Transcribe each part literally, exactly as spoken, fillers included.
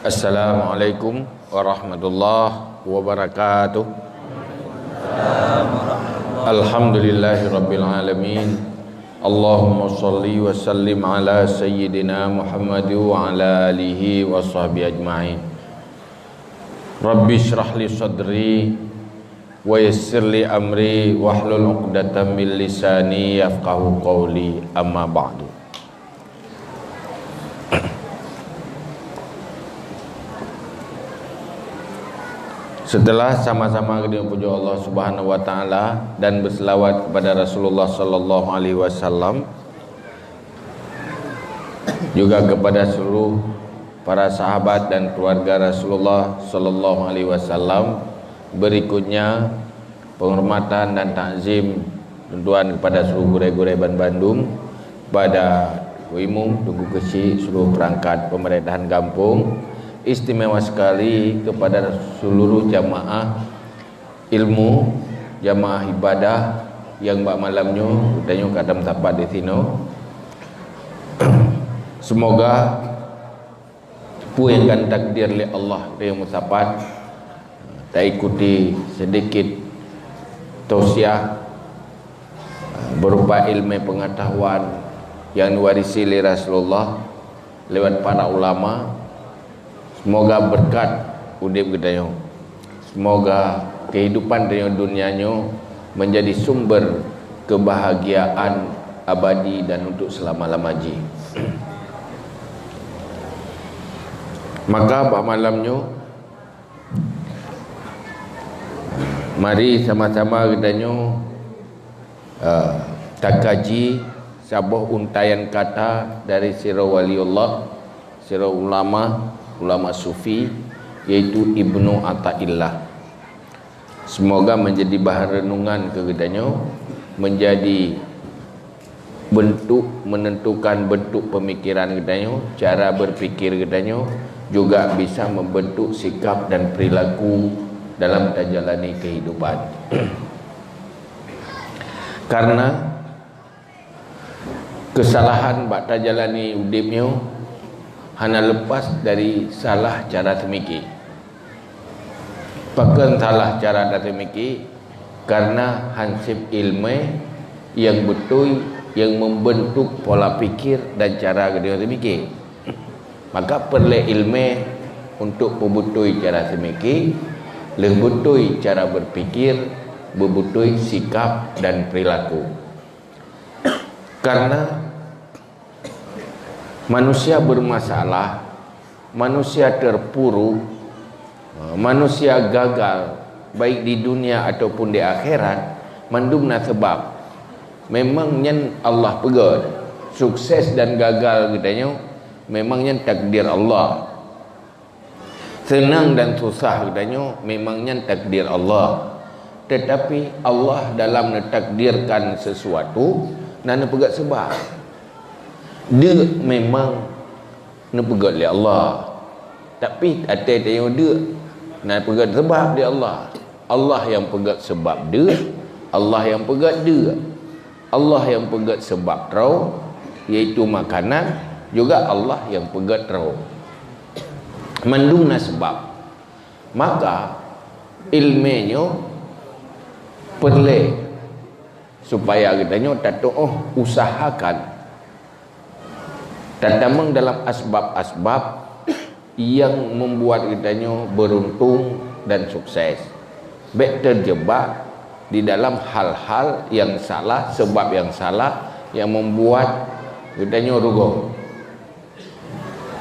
Assalamualaikum warahmatullahi wabarakatuh. Alhamdulillahirabbil alamin. Allahumma shalli wa sallim ala sayyidina Muhammad wa ala alihi wa sahbihi ajmain. Rabbi shrah li sadri wa yassir li amri wahlul 'uqdatam min lisani yafqahu qawli, amma ba'du. Setelah sama-sama kita puja Allah Subhanahu wa Taala dan berselawat kepada Rasulullah sallallahu alaihi wasallam, juga kepada seluruh para sahabat dan keluarga Rasulullah sallallahu alaihi wasallam, berikutnya penghormatan dan takzim tuan kepada seluruh gurée-gurée ban bandum, kepada Teungku Imum, Teungku Keuchik, seluruh perangkat pemerintahan gampông, istimewa sekali kepada seluruh jamaah ilmu, jamaah ibadah yang bak malam nyoe geutanyoe ka tameusapat di sinoe. Semoga peue nyang ka takdir lé Allah nyang meusapat, taikuti sedikit tausiah berupa ilmu pengetahuan yang diwarisi lé Rasulullah lewat para ulama. Semoga berkat udeb geutanyoe. Semoga kehidupan tanyoe dunia nyoe menjadi sumber kebahagiaan abadi dan untuk selama-lama jih. Maka bak malam nyoe, mari sama-sama geutanyoe, eh, takaji saboh untaian kata dari sira waliullah, sira ulama, ulama sufi, yaitu Ibnu Athaillah. Semoga menjadi bahan renungan keu geutanyoe, menjadi bentuk, menentukan bentuk pemikiran geutanyoe, cara berpikir geutanyoe, juga bisa membentuk sikap dan perilaku dalam tajalani kehidupan. Karena kesalahan bak tajalani udeb nyoe hana lepas dari salah cara teumiki. Pakon salah cara teumiki? Karena hanseb ilmu nyang beutôi nyang membentuk pola pikir dan cara geutanyoe teumiki. Maka peureulée ilmu untuk peubeutôi cara teumiki, lheueh beutôi cara berpikir, beubeutôi sikap dan perilaku. Karena manusia bermasalah, manusia terpuruk, manusia gagal, baik di dunia ataupun di akhirat, mandum na sebab. Memang nyan Allah peugét. Sukses dan gagal geutanyoe memang nyan takdir Allah. Seunang dan susah geutanyoe memang nyan takdir Allah. Tetapi Allah dalam neutakdirkan sesuatu, na neupeugét sebab. Deuk memang neupeugét lé Allah. Tapi até tanyoe deuk na neupeugét sebab lé Allah. Allah nyang peugét sebab deuk, Allah nyang peugét deuk. Allah nyang peugét sebab troe, yaitu makanan, juga Allah nyang peugét troe. Mandum na sebab. Maka, ilmu nyoe peureulée supaya geutanyoe tatuoh usahakan tatamong dalam asbab-asbab yang membuat geutanyoe beruntung dan sukses. Bék terjebak di dalam hal-hal yang salah, sebab yang salah yang membuat geutanyoe rugoe.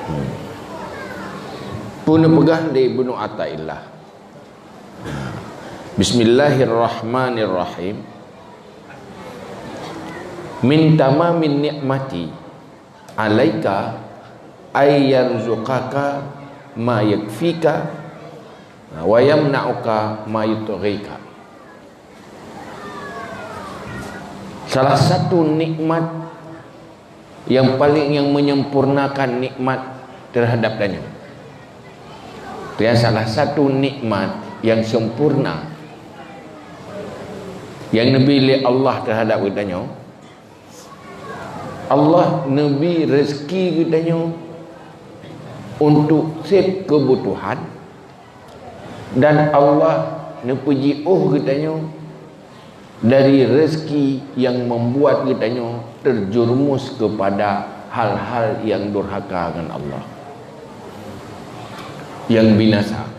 Hmm. Peue neupeugah lé Ibnu Athaillah? Bismillahirrahmanirrahim. Min tamamin ni'mati alaika ay yarzuqaka ma yakfika wa yamna'uka ma yutghika. Salah satu nikmat yang paling, yang menyempurnakan nikmat terhadap tanyoe. Dan salah satu nikmat yang sempurna yang neubi lé Allah terhadap geutanyoe, Allah neubi rezeki geutanyoe untuk seb keubutuhan, dan Allah neupeujiôh geutanyoe dari rezeki yang membuat geutanyoe terjerumus kepada hal-hal yang durhaka ngon Allah, yang binasa.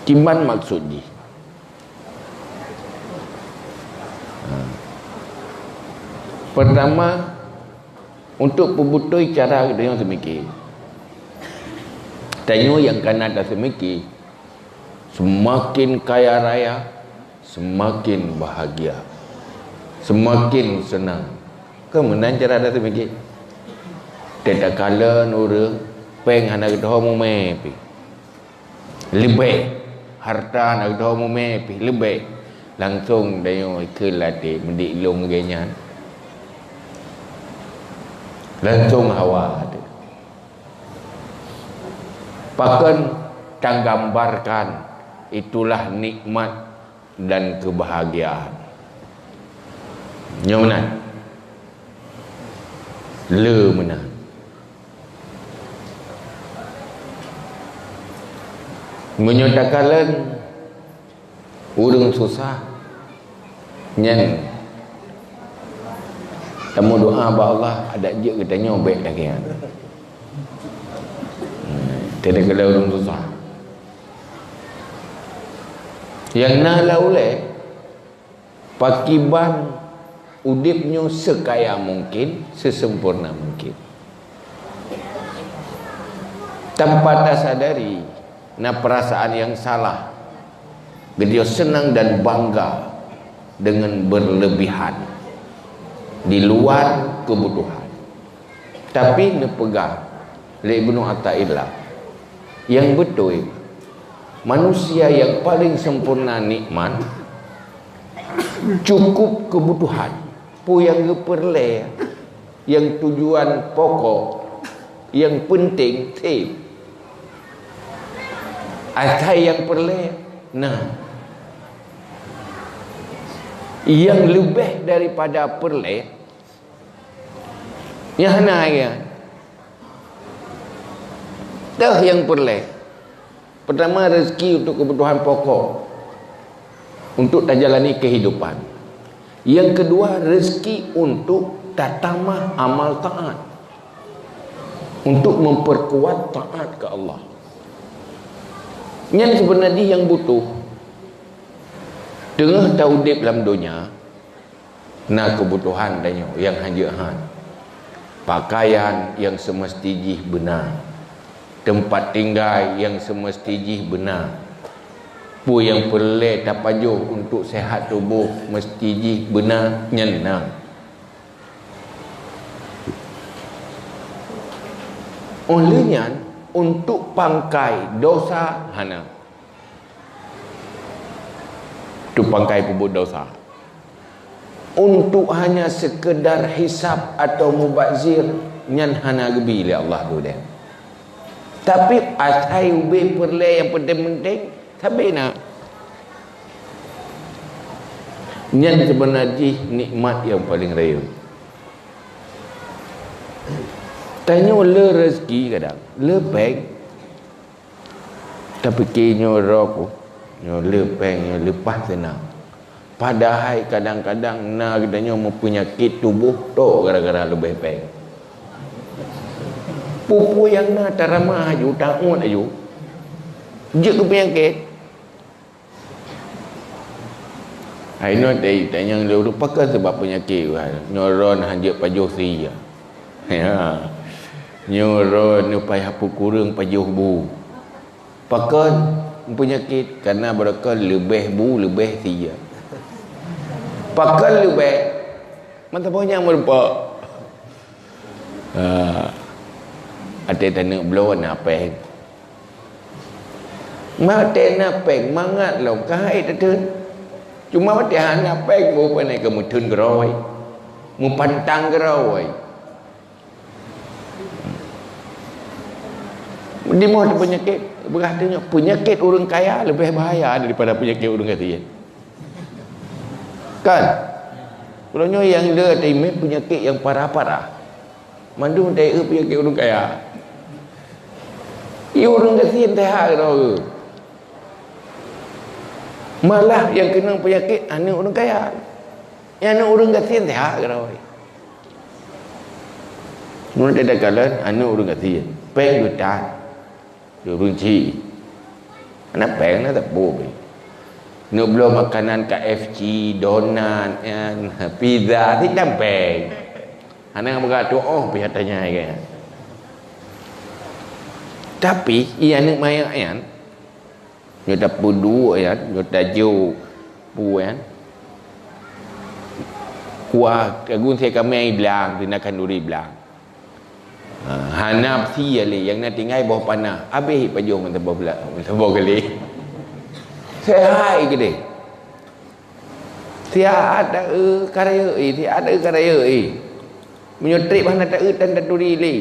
Kiban maksud jih? Ha. Pertama, untuk peubeutôi cara geutanyoe seumike. Tanyoe nyang kana taseumike, seumaken kaya raya, seumaken bahagia, seumaken seunang. Kon meunan cara taseumike? Teuh takalon ureuëng, péng hana geutanyoe mumè pih. Leubeh. Hareuta na geutanyoe mumè pih leubeh. Langsong tanyoe ikheun lam até, "Meudik lôn lagèe nyan." Langsong hawa teuh. Pakon tagambarkan itulah nikmat dan keubahgiaan. Nyoe meunan. Le meunan. Meunyoe takalon ureuëng susah, nyan tameudoa bak Allah, adak jeuet geutanyoe bèk lagèe nyan. Teudeuk keu ureuëng susah. Nyang na lam ulèe, pakiban udeb nyoe seukaya mungken, seuseumpurna mungken. Tanpa tasadari, na peurasaan nyang salah, geutanyoe seunang dan bangga deungon beureulebihan di luar keubutuhan. Tapi neupeugah lé Ibnu Athaillah, nyang beutôi, manusia nyang paleng seumpurna nikmat, cukup keubutuhan, peue nyang geupeureulèe, nyang tujuan pokok, nyang peunteng, seb. Asai nyang peureulèe, na. Nyang leubeh daripada peureulèe, nyan hana lagèe nyan. Teuh nyang peureulèe. Pertama, rezeki untuk kebutuhan pokok, untuk tajalani kehidupan. Yang kedua, rezeki untuk tatamah amal taat, untuk memperkuat taat ke Allah. Nyan sebenarnya yang butuh. Teungoh taudeb lam donya, na keubutuhan tanyoe nyang hanjeuet han. Pakaian nyang seumeusti jih beuna. Teumpat tinggai nyang seumeusti jih beuna. Peue nyang peureulèe tapajoh untuk seuhat tuboh meusti jih beuna, nyan na. Óh lheueh nyan, untuk pangkai dosa hana. Tupangkai peubuet dosa. Untuk hanya sekedar hisab atau mubazir, nyan hana geubi lé Allah keu udeb. Tapi asai ubé peureulèe nyang peunteng-peunteng, sabé na. Nyan seubeuna jih nikmat nyang paleng rayeuk. Tanyoe le rezeki kadang, le péng. Tapike nyoe rhot ku, nyoe le péng, nyoe leupah seunang. Padahai kadang-kadang na geutanyoe meupeunyakét tuboh tok gara-gara leubeh péng. Peue-peue nyang na taramah aju, taôt aju. Jeuet keu peunyakét. Hai nyoe teuh, tanyong lé ureueng, pakon sabab peunyakét nyoe rhot hanjeuet pajoh sie. Ya. Nyoe rhot nyoe payah peukureueng pajoh bu. Pakon peunyakét? Karena barokon leubeh bu, leubeh sie. Pakon leubeh? Mantong nyang meurumpok. Ha. Até taneuk bloe na péng. Watèe na péng mangat lom ka hai tatheun. Cuma watèe hana péng, boh pane ka meutheun keurôi, meupantang keurôi. Di moh peunyakét, beurati nyoe peunyakét ureueng kaya leubeh bahaya daripada peunyakét ureueng gasien. Kan? Uroe nyoe nyang le taimé peunyakét nyang parah-parah. Mandum taeu peunyakét ureuëng kaya. Ie ureuëng gasien teuhah keudroe. Malah nyang keunong peunyakét aneuëk ureuëng kaya. Nyang aneuëk ureuëng gasien teuhah keudroe. Mun teudeungon aneuëk ureuëng gasien, péng dutan. Ureuëng cit. Hana péng na teupeu. Neuk bloe makanan K F C, donat, nyan, pizza, sitam péng. Hana meuga tuoh pih tanya ke. Tapi, iya aneuëk manyak nyan, nyoe tapeuduek nyan, nyoe tajok pu nyan. Kuah kagun saya kami blang, dina khanduri blang. Ha, hana sie lé, nyang na tinggai boh panah. Habéh pajoh meusaboh bela-, meusaboh galeh. Seuhat keudeh. Siat taeu karaya, eh, siat taeu karaya, eh. Meunyoe trép hana taeu tan taturi lé.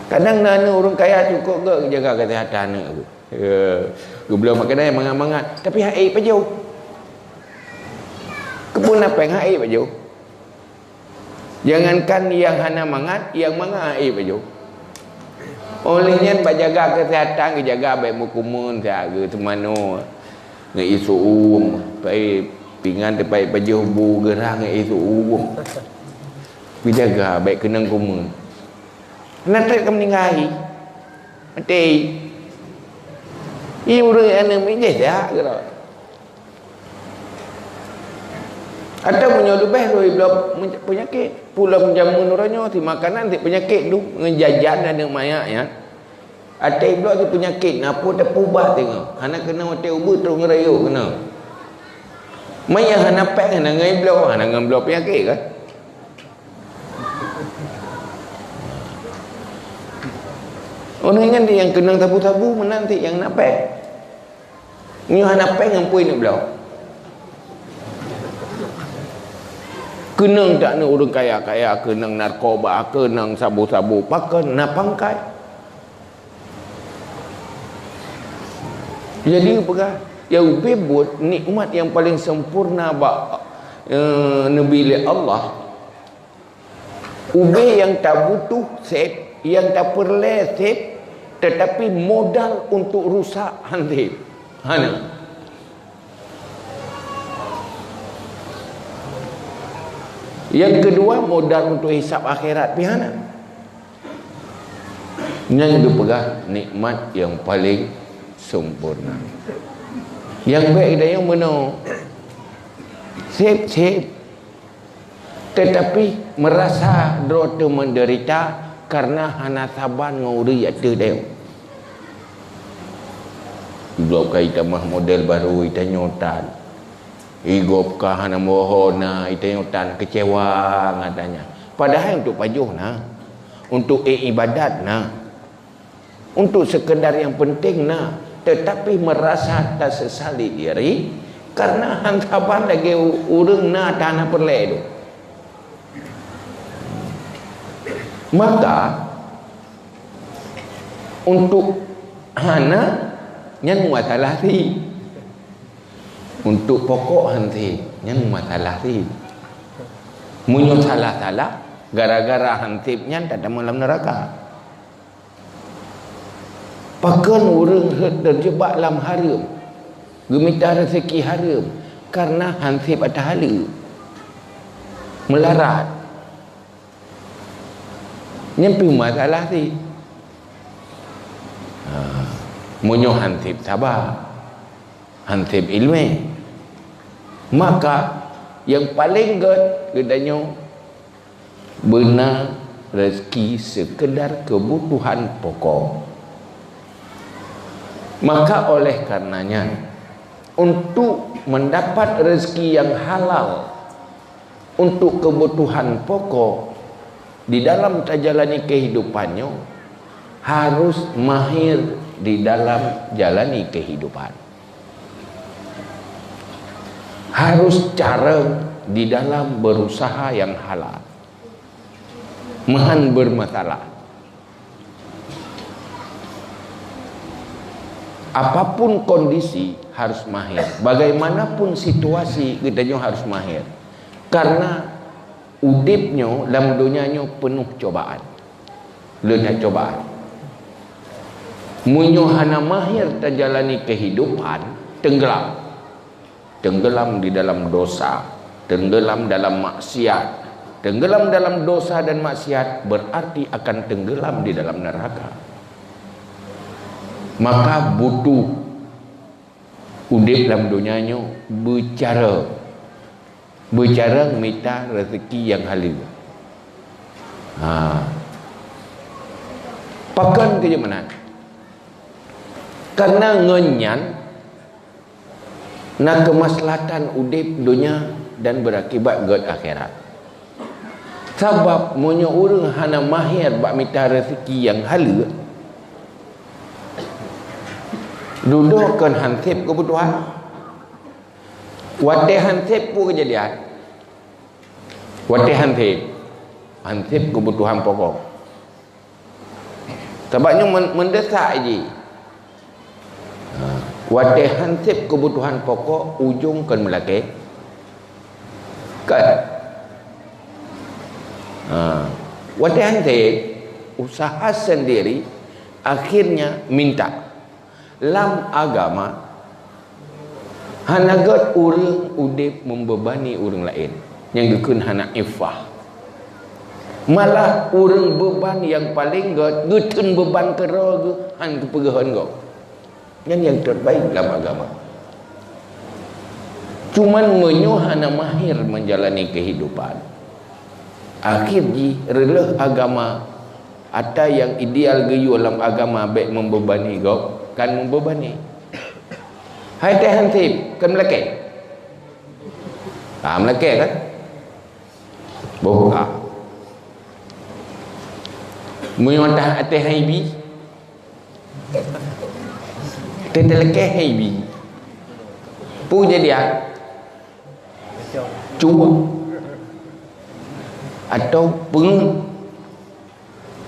Kadang na aneuëk ureuëng kaya cukôp geuh jaga kesehatan aneuëk. Ya, geubloe makanan mangat-mangat, tapi hana ék pajoh. Keupeue na péng hana ék pajoh? Jangankan nyang hana mangat, nyang mangat hana ék pajoh. Óh lheueh nyan bak jaga keuseuhatan, geujaga bèk meukumeun, siat geuh teumanoe. Ngon ié su'uem, pai pingan teupai pajoh bu geurang ngon ié su'uem. Geujaga bèk keunong kumeun. Na trép ka meuninggai. Maté. Ie ureuëng nyang na meujih siat keudroe. Atawa meunyoe leubeh lôn bloe peunyakét, pulang jameun uroe nyoe, si makanan si peunyakét dum, ngon jajan aneuëk manyak nyan. Até bloe si peunyakét, na peue tapeuubat teungoh. Hana keunong watèe ubeut, troh ngon rayeuk keunong. Meunyoe hana péng, hana ngon bloe, hana ngon bloe peunyakét kan? Ureuëng nyan nyang keunong sabu-sabu, meunan cit nyang na péng. Nyoe hana péng ngon peue neubloe. Keunong that na ureuëng kaya-kaya, keunong narkoba, keunong sabu-sabu, pakon na pangkai. Jadi peugah, nyang ubé buet nikmat nyang paleng sempurna bak, eh, neubi lé Allah. Ubé nyang tabutuh sép, nyang tapeureulée sép, teutapi modal untuk rusak hana sép. Hana. Nyang keudua, modal untuk hisab akhirat pih hana. Nyan geupeugah nikmat nyang paleng sempurna. Nyang bèk geutanyoe meunoe, sép-sép. Teutapi meurasa droe teuh meudeurita kareuna hana saban ngon ureuëng ateueh deuh. Gob ka itamah model barô, itanyoe tan. Igob ka hana meuho na, itanyoe tan, keucewa ngon tanyoe. Padahai untuk pajoh na, untuk iébadat na. Untuk sekedar nyang penting na, teutapi meurasa tasesali diri kareuna han saban lagée ureuëng na tan peureulée tu. Maka, untuk hana, nyan masalah sép. Untuk pokok han sép, nyan masalah sép. Meunyoe salah-salah, gara-gara han sép nyan tatamong lam neuraka. Pakon ureuëng rhot teujeubak lam hareuem, geumita reuzeki hareuem, kareuna han sép ata haleue, meularat. Nyan pih masalah sép. Ha, meunyoe han sép saba, han sép iéleumé, maka nyang paleng gét geutanyoe beuna reuzeki seukeudar keubutuhan pokok. Maka oleh kareuna nyan, untuk mendapat reuzeki nyang halal untuk keubutuhan pokok di dalam tajalani keuhidupan nyoe, harus mahir di dalam jalani keuhidupan. Harus carông di dalam berusaha nyang halal. Meuhan bermasalah. Apapun kondisi, harus mahir. Bagaimanapun situasi, geutanyoe harus mahir. Karena udeb nyoe lam donya nyoe peunoh cobaan. Le that cobaan. Meunyoe hana mahir tajalani kehidupan, tenggelam. Tenggelam di dalam dosa, tenggelam dalam maksiat. Tenggelam dalam dosa dan maksiat berarti akan tenggelam di dalam neraka. Maka butuh udeb lam donya nyoe beucara, beucara mita rezeki nyang haleue. Ha. Pakon keu jeuet meunan? Karena ngon nyan na keumaslahatan udeb donya dan beurakibat gét akhirat. Sabab meunyoe ureuëng hana mahir bak mita rezeki nyang haleue, dudoe kon hanseb keubutuhan. Watée hanseb peue keujadian? Watée hanseb, hanseb keubutuhan pokok. Sabab nyoe men-, mendesak jih. Ha, watée hanseb keubutuhan pokok, ujong kon meulakée. Kan? Ha, watée hanseb, usaha sendiri, akhirnya minta. Lam agama, hana gét ureuëng udeb membebani ureuëng laén nyang geukheun hana iffah. Malah ureuëng beuban nyang paleng gét geutheun beuban keudroe geuh hán geupeugeuhon gob. Nyan nyang terbaik lam agama. Cuman meunyoe hana mahir menjalani kehidupan, akhir jih reuloh agama, ata nyang ideal geuyue lam agama bék membebani gob, kan membebani. Hai teh hanseb, kan meulakée? Ha, meulakée kan? Boh ka. Meunyoe tah ateueh hai bi, teuteulakée hai bi. Peue jadian? Cuwah. Atau peungeut.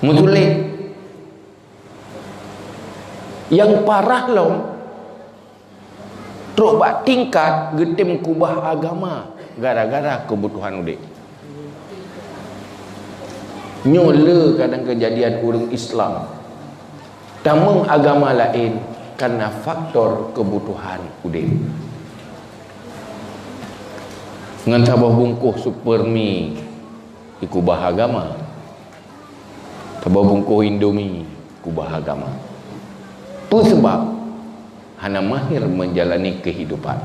Meutuléh. Nyang parah lom, trok bak tingkat geutem kubah agama gara-gara keubutuhan udeb. Nyoe le kadang keujadian ureuëng Islam tamong agama laén karena faktor keubutuhan udeb. Ngon saboh bungkôh Super Mi dikubah agama. Saboh bungkôh Indomie kubah agama. Peue sabab? Hana mahir menjalani kehidupan.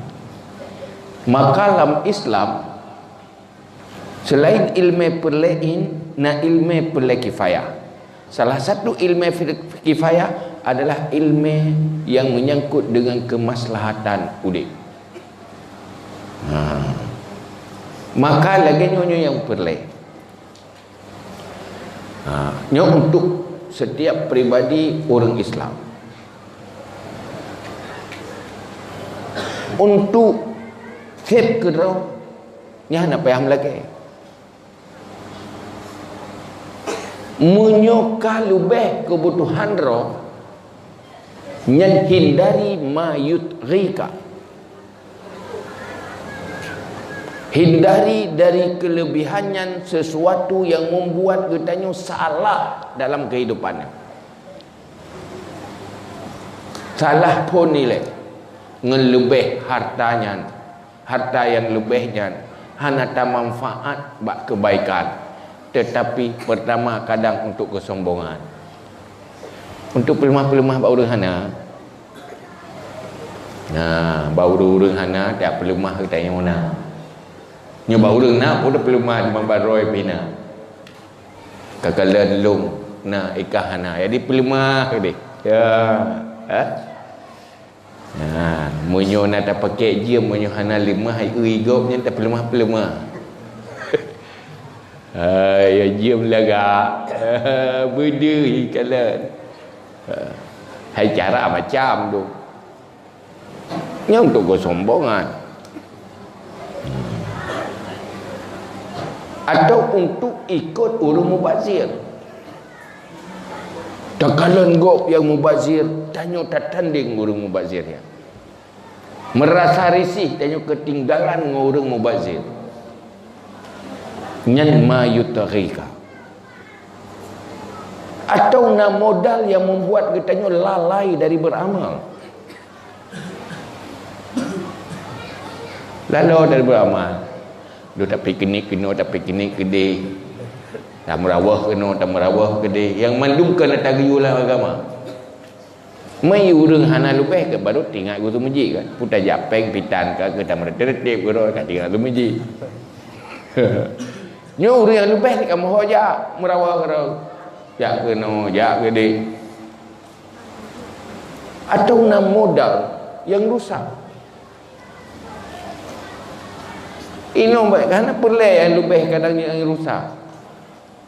Maka lam Islam, selain ilmu peureulée ain, na ilmu peureulée kifayah. Salah satu ilmu fir-, kifayah adalah ilmu yang menyangkut dengan kemaslahatan udeb. Ha. Maka lagée nyoe, nyoe nyang peureulée. Ha, nyoe untuk setiap pribadi ureuëng Islam. Untuk seb keudroe, nyan hana payah meulakée. Meunyoe ka leubeh keubutuhan droe, nyan hindari ma yutrika. Hindari dari kelebihan nyan sesuatu yang membuat geutanyoe salah dalam kehidupan nyan. Salah phon ilée ngon leubeh harta nyan. Harta nyang leubeh nyan hana tamanfaat bak keubaikan, teutapi peurtama kadang untuk keusombongan. Untuk peuleumah-peuleumah bak ureuëng hana. Nah, bak ureuëng-ureuëng hana, tak peuleumah geutanyoe na. Nyoe bak ureuëng na, peue peuleumah di mamba roe pih na. Ka kalon lôn na, ikah hana. Jadi peuleumah deh. Ya. Ha? Ha, meunyoe na tapakée jeuem, meunyoe hana leumah, ai eu gob nyan tapeuleumah-peuleumah. Ha, ya jeuem lagak. Beudeuh ikalon. Ha. Hai cara macam tu. Nyan untuk keusombongan. Atau untuk ikut ureuëng mubazir. Takalon gob nyang mubazir, tanyoe tatandeng ureuëng mubazir nyan. Meurasa risih tanyoe keutinggalan ngon ureuëng mubazir. Nyan ma yutghika. Atawa na modal nyang membuat geutanyoe lalai dari beramal. Lalai dari beramal. Duek tapiknik keunoe, tapiknik keudeh. Tameurawöh keunoe, tameurawöh keudeh. Nyang mandum keu na taguyue lam agama. Meunyoe ureuëng hana leubeh kan baru teuingat geuh teumeuji kan. Peue tajak péng pitan ka keu tameureuteb-reuteb keudroe ka teuingat teumeuji. Nyoe ureuëng nyang leubeh ka meuho jak meurawöh keudroe. Jak keunoe, jak keudeh. Atawa na modal nyang rusak. Inoe baik hana peureulée nyang leubeh kadang nyang rusak.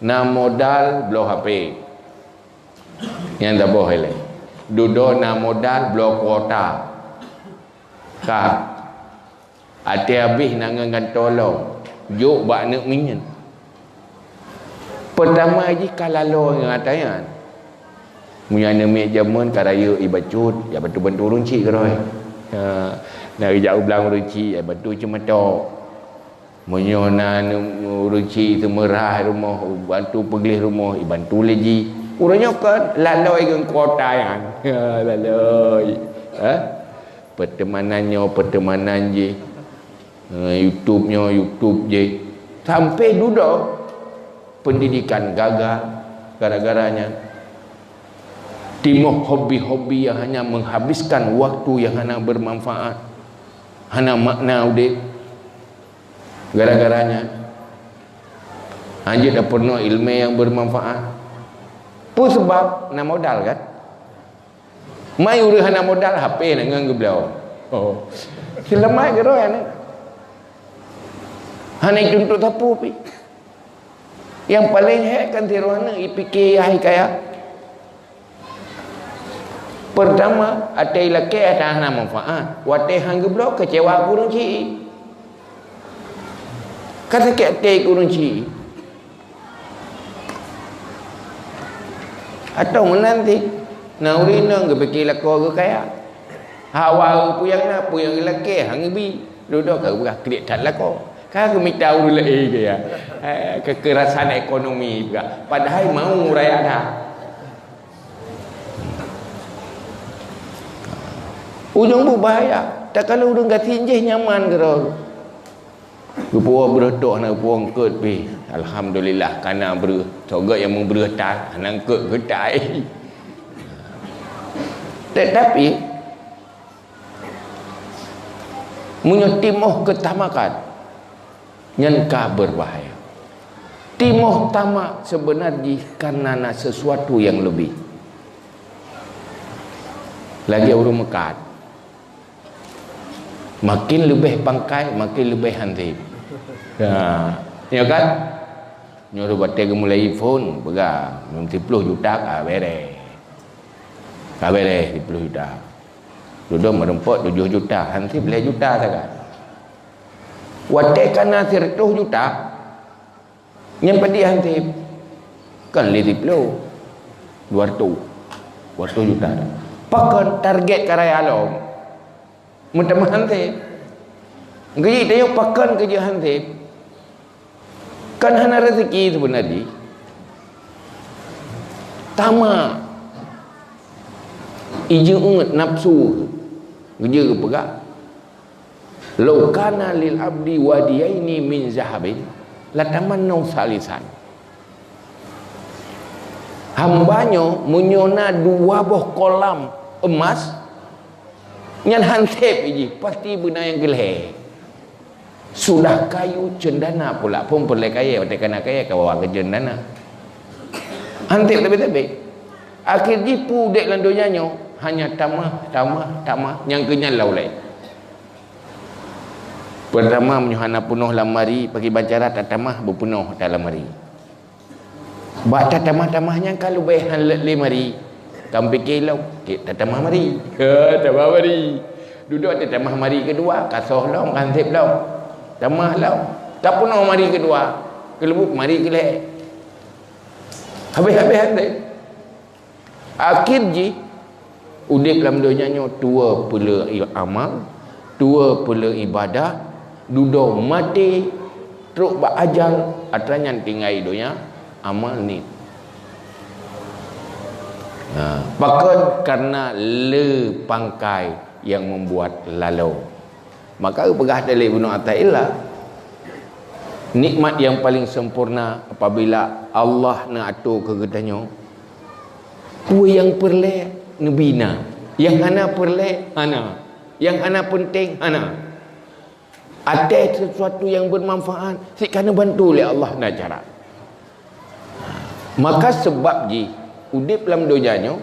Na modal bloe H P. Nyang saboh ilée. Dudoe na modal bloe kuota. Ka. Até habéh na ngon gantoe lom. Jok bak aneuk miet. Peurtama jih ka laloe ngon até nyan. Meunyoe aneuk miet jameun ka rayeuk ié bacut, ya bantu-bantu ureuëng chik keudroe. Ha, na geujak u blang ureuëng chik, ya bantu ceumatok. Meunyoe na ureuëng chik teumeurah rumoh, bantu peugleh rumoh, ibantu lé jih. Uroe nyoe kan laloi ngon kuota nyan. Laloi. Ha? Peuteumanan nyoe, peuteumanan jih. Eh, YouTube nyoe, YouTube jih. Sampai dudoe pendidikan gagal gara-gara nyan. Timoh hobi-hobi yang hanya menghabiskan waktu yang hana bermanfaat, hana makna udeb. Gara-gara nyan, hanjeuet tapeurunoe ileumé nyang bermanfaat. Peue sabab? Na modal kan? Mai ureuëng hana modal, H P na ngon geubloe. Oh. Seulamat keudroe aneuk. Hana ituntut sapeue pih. Nyang paleng hék kan sidroe aneuk ipike yah kaya. Peurtama, até ilakée hana manfaat. Watée han geubloe keucewa keu ureuëng chik. Ka sakét até keu ureuëng chik. Atawa meunan cit, na ureuëng inong geupike lakoe geukaya. Hawa peue nyang na, peue nyang geulakée han geubi. Dudoe ka geupeugah kriet that lakoe. Ka geumita ureuëng laén kaya. Eh, kekerasan ekonomi peugah. Padahai mau raya that. Ujong buet bahaya. Takalon ureuëng gasien jih nyaman keudroe. Geupuwoe breueh tok hana geupuwoe eungkot pih. Alhamdulillah, kana breueh. Soe gét nyang meubreueh that, hana eungkot geutai. Tetapi, meunyoe timoh keutamakan, nyan ka berbahaya. Timoh tamak sebenar jih karena na sesuatu yang lebih. Lagée ureuëng meukat. Makin leubeh pangkai, makin leubeh hansip. Ya, ya kan? Nyoe batée geumulai iPhone, peugah, enam puluh juta ka bereh. Ka bereh enam puluh juta. Dudoe meureumpok tujoh juta, hansip lhée juta sagai. Watée kana sireutoh juta, nyan padum hansip? Kan lhée siploh, dua ratus, dua ratus juta. Pakon target karaya lom? Meutamah hansip. Geuyue tanyong pakon keu jeuet hansip? Kan hana rezeki sebenarnya. Tamak. Ijeuet nafsu. Geujeuet geupeugah. "Lau kana lil abdi wadiyaini min zahabin, latamannau salisan." Hamba nyoe meunyoe na dua boh kolam emas, nyan hansip jih, pasti beuna nyang keulhée. Sudah kayu cendana pula, phon peureulée kayée, watée kana kayée ka bawa keu cendana. Hansip tapi-tapi. Akhé jih peue udeb lam donya nyoe, hanya tamah, tamah, tamah, nyang keu nyan lau lé. Peurtama, meunyoe hana peunoh lamari, pakriban cara tatamah beupeunoh ata lamari. Bak tatamah-tamah nyan ka leubeh han lé mari. Ka pike lom, keu tatamah mari. Ha, tamah mari. Dudoe tatamah mari keudua, ka soh lom, ka hansip lom. Tamah lom. Tapeunoh mari keudua, keuleubut mari keulhée. Habéh-habéh hansip. Akhé jih, udeb lam donya nyoe tuwoe peuleueh amal, Tuwoe peuleueng ibadah, dudoe maté, trok bak ajal, atra nyan tinggai donya, amal niet. Ha, pakon? Karena le pangkai yang membuat lalo. Maka geupeugah lé Ibnu Athaillah, nikmat yang paling sempurna apabila Allah neuatur keu geutanyoe, peue nyang peureulée neubi na, nyang hana peureulée hana, nyang hana penting hana. Até sesuatu nyang bermanfaat, sika neubantu lé Allah na cara. Maka seubab jih udeb lam donya nyoe,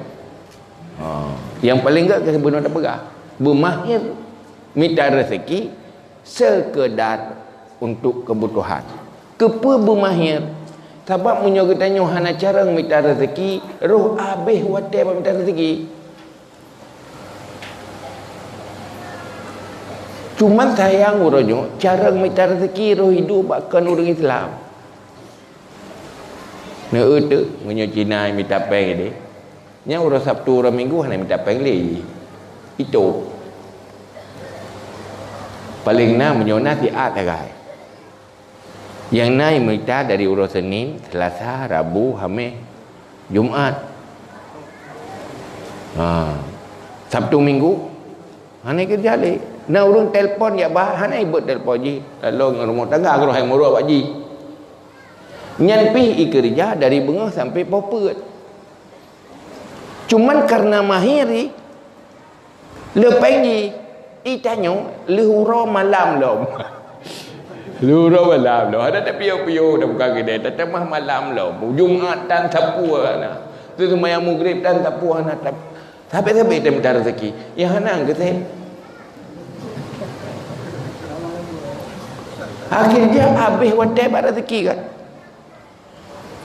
ha, nyang paleng gét ka bunoe tapeugah, beumahir mita rezeki sekedar untuk kebutuhan. Keupeue beumahir? Sabab meunyoe geutanyoe hana carông mita rezeki, roh abéh watée bak mita rezeki. Cuman sayang uroe nyoe, carông mita rezeki roh hidup bak kon ureuëng Islam. Neueu teuk, meunyoe Cina mita péng ideh. Nyan uroe Sabtu, uroe Minggu hana mita péng lé. Itôb. Paleng na meunyoe na siat sagai. Nyang na mita dari uroe Senin, Selasa, Rabu, Hameh, Jumat. Ha. Sabtu Minggu hana keureuja lé. Na ureuëng telepon jak bah, hana ibeuet telepon jih. Lalu ngon rumoh tangga keureuh hai murok bak jih. Nyan pih ikeureuja dari beungoh sampai poh peuet. Cuman karena mahir i, le péng jih, i tanyoe lheuh uroe malam lom. Lheuh uroe malam lom. Hana tapiôh-piôh, tabuka keudè, tatamah malam lom. Jumat tan sapeue hana. Teuseumayang Maghrib tan sapeue hana. Sabé-sabé tamita rezeki. Nyang hana geusém. Akhirnya abéh watée bak rezeki kan.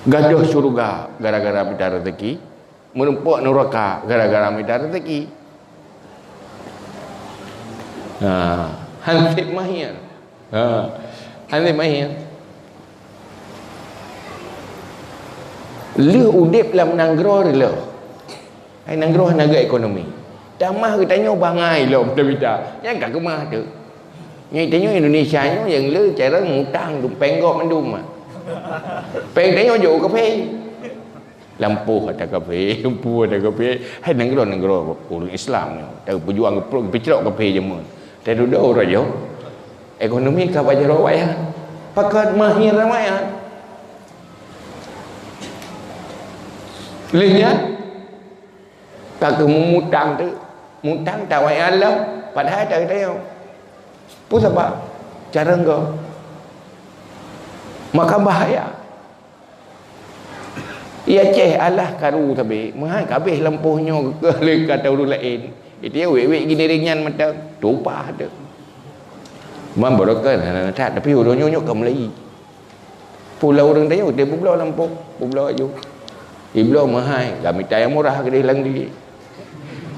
Gadôh syeuruga gara-gara mita rezeki, meurumpok neuraka gara-gara mita rezeki. Ha, hanseb mahir. Ha, hanseb mahir. Lheuh udeb lam nanggroe reuloh. Hai nanggroe hana gét ekonomi. Tamah geutanyoe bangai lom tamita. Nyan ka keumah teuk. Nyan tanyoe Indonesia nyoe nyang le carông mutang tu péng gob mandum. Péng tanyoe jok u kaphé. Lampôh ata kaphé, lampôh ata kaphé. Hai nanggroe-nanggroe ureuëng Islam nyoe. Tapeujuang geupeucrok kaphé jameun. Tadudoe uroe nyoe. Ekonomi ka bak jaroe wayah. Pakon mahir wayah. Lheuh nyan, ka keuh meumutang teuk. Mutang tawai Allah, padahai tageutanyoe. Peue sabab? Carông gob. Maka bahaya. Ia ceh Allah karu sabe, meuhai kabeh lampôh nyoe keu lé kata ureuëng laén. Itu ya wék-wék gini ringan mata, tumpah tu. Man barokah, nah, nah, nah, tapi ureuëng nyoe nyoe ka mulai. Pula ureuëng tanyoe, dia bubloe lampôh, bubloe aju. Ibloe meuhai, ka mita nyang murah keudeh lam gigi.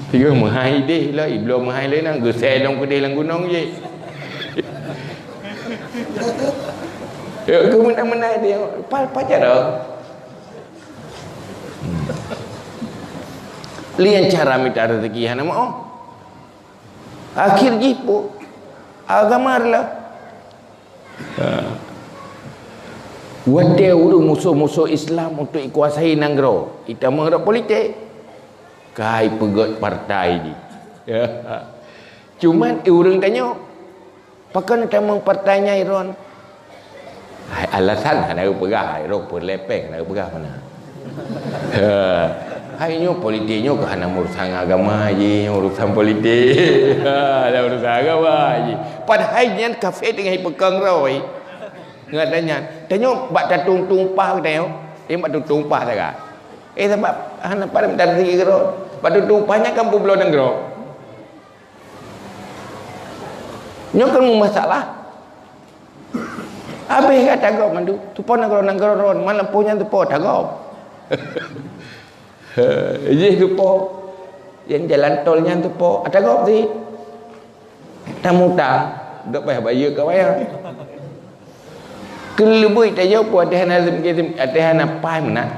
Tiga meuhai ideh lah, ibloe meuhai lé nang, geusé lom keudeh lam gunong je. Ya, keu meunan-meunan dia, pa, pa cara. Hmm. Lian cara mita rezeki hana mau. Akhir jih pu, agama rela. Ha. Watée ureuëng musoh-musoh Islam untuk ikuasai nanggroe, itamong rot politik, kai peugét partai jih. Ya. Cuman, eh, ureuëng tanyoe, pakon tamong partai nyai ron? Hai, alasan hana geupeugah, hai, rot peulepeng hana geupeugah mana. Ha. Hai nyoe politik nyoe keu hana urusan agama jih, nyoe urusan politik. Ha, ada urusan agama jih. Padahai nyan kafé teungoh ipeukong roi. Ngat nyan. Tanyoe bak tatueng-tueng upah geutanyoe, eh, bak tatueng upah saga. Eh, sabab hana padan mita rezeki keudroe. Bak tatueng upah nyan kan peubloe nanggroe. Nyoe kan meumasalah. Abéh ka tagob mandum, tupo nanggroe-nanggroe ron, malam poh nyan tupo tagob. Jih tupo, nyang jalan tol nyan tupo, tagob sit. Tamutang, dok payah bayeue ka wayang. Keuleubui tayoe pu ateueh hana, ateueh hana pai meunan.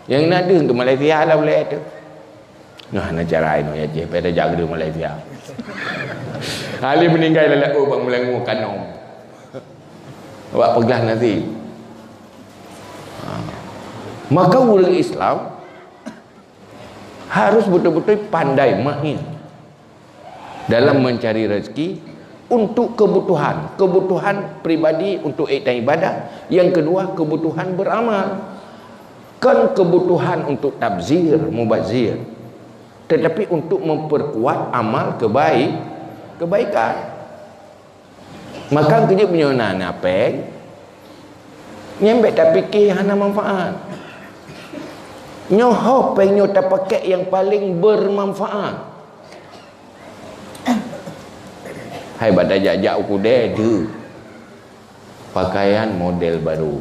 Nyang na deuh keu Malaysia lah ulée teuh. Nah, na cara inoe ya, ceh, pada jaga di Malaysia. Kali meuninggai lalak, oh, bak meulangue kanom. Bak peuglah nasi. Ha. Maka ureuëng Islam harus betul-betul pandai, mahir dalam mencari rezeki untuk kebutuhan, kebutuhan pribadi untuk ék dan ibadah. Yang kedua, kebutuhan beramal. Kon kebutuhan untuk tabzir, mubazir, tetapi untuk memperkuat amal kebaik, kebaikan. Maka keujeuet meunyoe na, na péng, nyan bék tapike hana manfaat. Nyoe ho péng nyoe tapakék nyang paleng bermanfaat. Hai bak tajak-jak u keudè deuh. Pakaian model baru.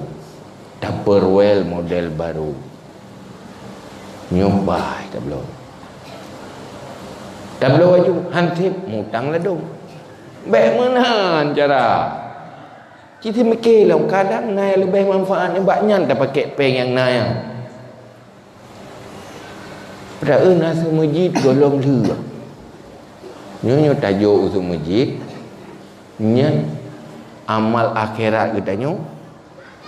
Tupperware model baru. Nyoe bah tabloe. Tabloe baju hansip mutang ladôm. Bék meunan cara. Ci teumike lom, kadang na nyang leubeh manfaat nibak nyan tapakék péng nyang na nyan. Padahai na seumeujid gohlom lheueh. Nyoe, nyoe tajok u seumeujid, nyan amal akhirat geutanyoe.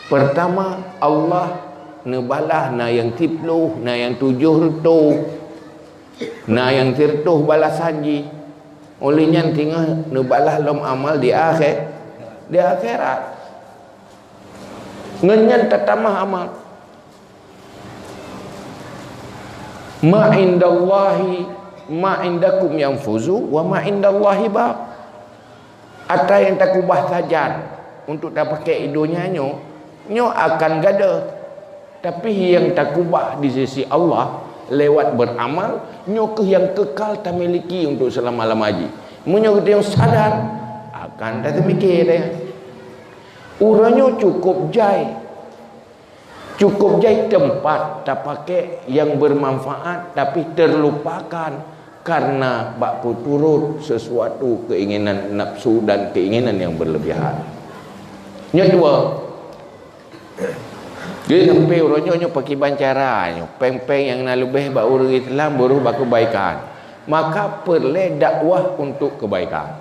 Pertama, Allah neubalah na nyang siplôh, na nyang tujoh reutôh, na nyang sireutôh balasan jih. Óh lheueh nyan singoh neubalah lom amal di akhé-, di akhirat. Ngon nyan tatamah amal. Ma indallahi, ma indakum yanfuzu, wa ma indallahi baq. Ata nyang takubah sajan untuk tapakék i donya nyoe, nyoe akan gadôh. Tapi nyang takubah di sisi Allah lewat beramal, nyoe kheueh nyang kekal tamiliki untuk seulama-lama jih. Meunyoe geutanyoe sadar, akan tateumike deh. Uroe nyoe cukôp jai. Cukôp jai teumpat tapakék nyang bermanfaat, tapi terlupakan karena bak peuturot sesuatu keinginan nafsu dan keinginan yang berlebihan. Nyoe dua. Jadi sampai uroe nyoe, nyoe pakiban cara nyoe, péng-péng nyang na leubeh bak ureuëng Islam beurôh bak kebaikan. Maka peureulée dakwah untuk kebaikan.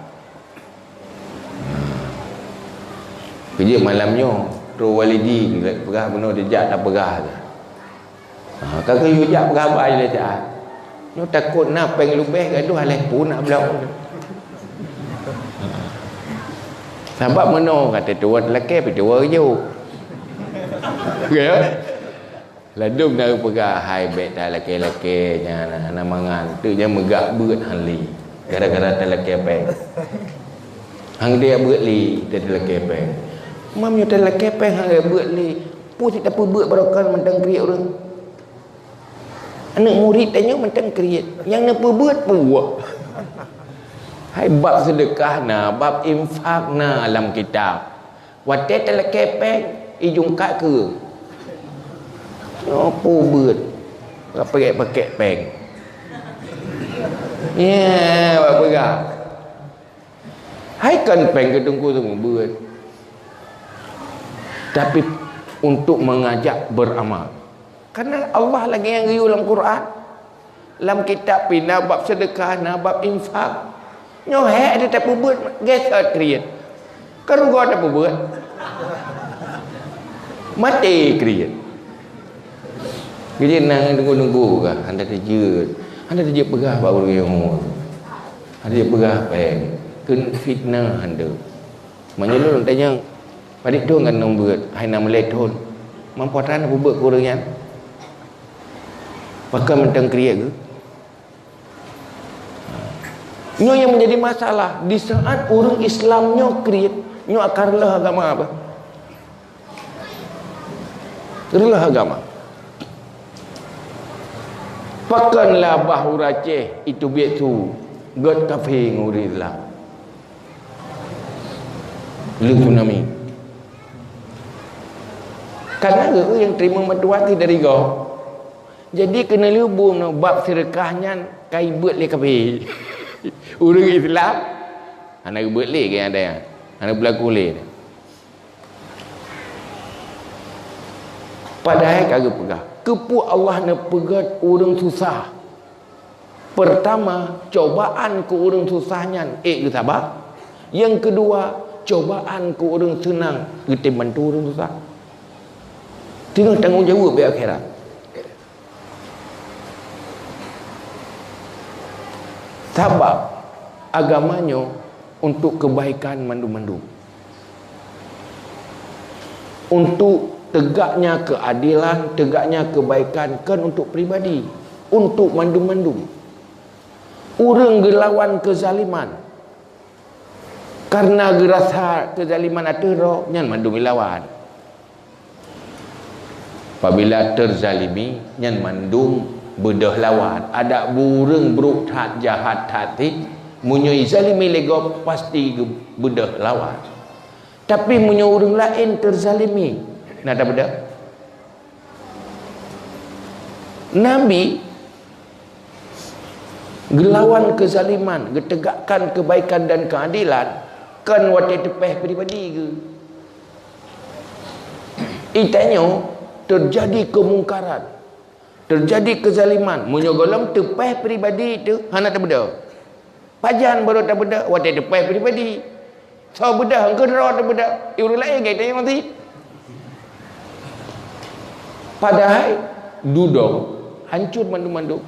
Keujeuet malam nyoe, Teungku Walidi peugah bunoe dijak tapeugah tu. Ha, ka geuyue jak peugah haba ilée siat. Nyoe takot na péng leubeh gadoh aléh pun nak bloe. Sabab meunoe kata tuan lakée pih tuan geujok. Ya. Ladôm na geupeugah, "Hai, bék talakée-lakée nyan, hana mangat." Teuk nyan meugah beuet hán lé, gara-gara talakée péng. Hán geutanyoe beuet lé, talakée péng. Meunyoe talakée péng hán geutanyoe beuet lé, peue sit tapeubeuet barokon mantong kriet ureuëng. Aneuëk murit tanyoe mantong kriet, nyang neupeubeuet peue? Hai, bab seudeukah na, bab infak na lam kitab. Watée talakée péng, ijungkat keu. Nyoe peubeuet, ka pakék-pakék péng. Ya, bak peugah. Hai, kon péng keu Teungku seumeubeuet. Tapi untuk mengajak beramal. Karena Allah lagée nyang geuyue lam Quran. Lam kitab pih na bab seudeukah, na bab infak. Nyoe hék tapeubeuet, geusot kriet. Ka rugoe tapeubeuet. Maté kriet. Jadi na deungoe-deungoe kah, hana teujeuet. Hana teujeuet peugah bak ureuëng nyang nyoe. Hana teujeuet peugah péng. Kheun fitnah hana. Meunyoe lôn tanyong, padit thon kan ngon beuet, hai na meulée thon. Mampu atra na peubeuet keu ureuëng nyan? Pakon mantong kriet geuh? Nyoe nyang menjadi masalah. Di saat ureuëng Islam nyoe kriet, nyoe akan reuloh agama apa? Reuloh agama. Pakon lah bah ureuëng Aceh itu biet su gét kafé ngon ureuëng Islam. Lheueh tsunami. Karena geuh nyang teurimong bantuan dari gob. Jadi keuneulheueh bum bab seudeukah nyan ka ibeuet lé kafé. Ureuëng Islam hana geubeuet lé keu nyang ada nyan. Hana beulaku lé. Padahai ka geupeugah, keupeue Allah neupeugét ureuëng susah? Pertama, cobaan keu ureuëng susah nyan ék geusaba. Nyang keudua, cobaan keu ureuëng seunang geutem bantu ureuëng susah. Teungoh tanggong jaweueb di akhirat. Sabab agama nyoe untuk kebaikan mandum-mandum. Untuk tegaknya keadilan, tegaknya kebaikan, kon untuk pribadi, untuk mandum-mandum. Ureuëng geulawan keuzaliman, karena geurasa keuzaliman ateueh droe, nyan mandum ilawan. Apabila teuzalimi, nyan mandum beudôh lawan. Adak ureuëng brok that, jahat that cit, meunyoe izalimi lé gob, pasti geubeudôh lawan. Tapi meunyoe ureuëng laén teuzalimi, na tabeudôh? Nabi geulawan keuzaliman, geutegakkan keubaikan dan keuadilan, kon watée teupéh pribadi geuh. Itanyoe teujadi keumungkaran, teujadi keuzaliman, meunyoe gohlom teupéh pribadi teuh hana tabeudôh. Pajan barô tabeudôh watée teupéh pribadi. Soe beudôh, engkeu droe tabeudôh, ureuëng laén gét teuh mati. Padahai dudoe hancur mandum-mandum.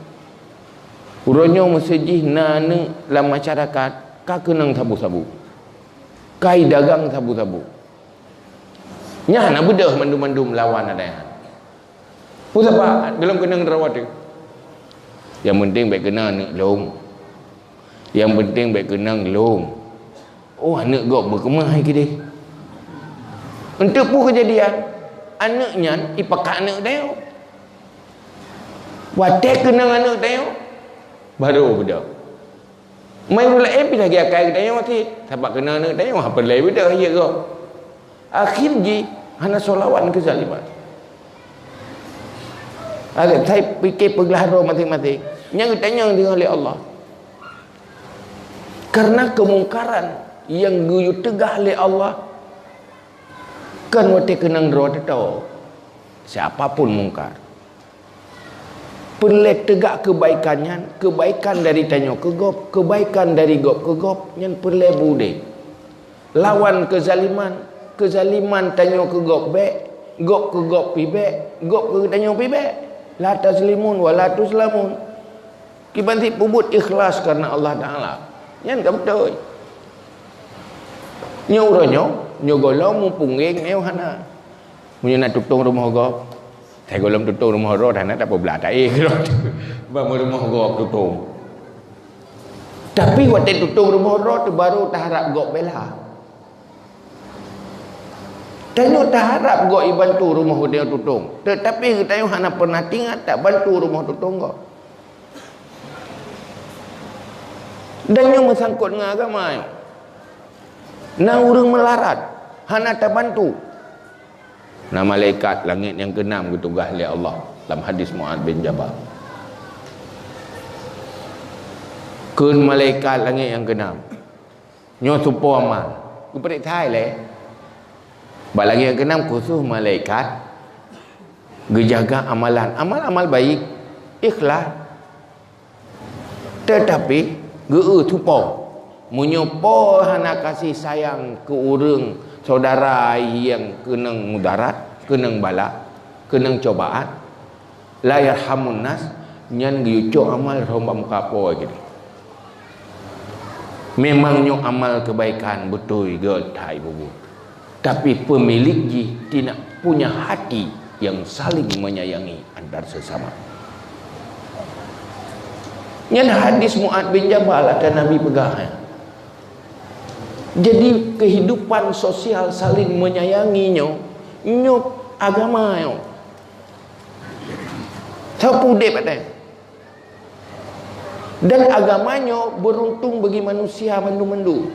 Uroe nyoe meusé jih na aneuëk lam masyarakat ka keunong sabu-sabu, ka idagang sabu-sabu. Nyan na beudôh mandum-mandum lawan ada nyan. Peue sabab gohlom keunong droe teuh? Nyang penting bék keunong aneuëk lôn. Nyang penting bék keunong lôn. Oh, aneuëk gob beukeumah hai keudeh. Eunteuk peue keujadian? Aneuëk nyan ipakat aneuëk tanyoe. Watée keunong aneuëk tanyoe, barô beudôh. Meunyoe ureuëng laén pih lagée akai geutanyoe cit, sabab keunong aneuëk tanyoe, ha, peureulée beudôh hiyeue gob. Akhé jih hana soe lawan keuzaliman. Akhé, sai pike peuglah droe maséng-maséng. Nyang geutanyong deungon lé Allah. Karena keumungkaran nyang geuyue teugah lé Allah, kon watée keunong droe teuh, siapa pun mungkar. Peureulée teugak keubaikan nyan, keubaikan dari tanyoe keu gob, keubaikan dari gob keu gob, nyan peureulée beudeh. Lawan keuzaliman, keuzaliman tanyoe keu gob bék, gob keu gob pih bék, gob keu tanyoe pih bék. La tazlimun wa la tuzlamun. Kiban cit peubuet ikhlas karena Allah Taala. Nyan ka beutôi. Nyoe uroe nyoe, nyoe gohlom muphom geng nyoe hana. Meunyoe na tutong rumoh gob, sai gohlom tutong rumoh droe, hana tapeublah taéh keudroe. Ban rumoh gob tutong. Tapi watée tutong rumoh droe teuh barô taharab gob bela. Tanyoe taharab gob ibantu rumoh geutanyoe tutong, teutapi geutanyoe hana pernah tingat tabantu rumoh tutong gob. Dan nyoe meusangkot ngon agama nyoe. Na ureuëng meularat, hana tabantu. Na malaikat langét nyang keunam geutugaih lé Allah lam hadis Mu'adz bin Jabal. Kheun malaikat langét nyang keunam, nyoe tupo amal. Geupeuriksa ilée. Bak langét nyang keunam khusus malaikat geujaga amalan, amal-amal baik, ikhlas. Teutapi geu-eu tupo, meunyoe po hana kasih sayang keu ureuëng syedara nyang keunong mudarat, keunong bala, keunong cobaan, la yarhamun nas, nyan geuyue cok amal rhom bak muka Po jih. Memang nyoe amal keubaikan beutôi gét hai bubu, tapi peumilék jih tidak punya hati yang saling menyayangi antar sesama. Nyan hadis Mu'adz bin Jabal ata Nabi peugah. Jadi kehidupan sosial saling menyayangi nyoe, nyoe agama nyoe. Sapeue udeb até. Dan agama nyoe beuruntung bagi manusia mandum-mandum.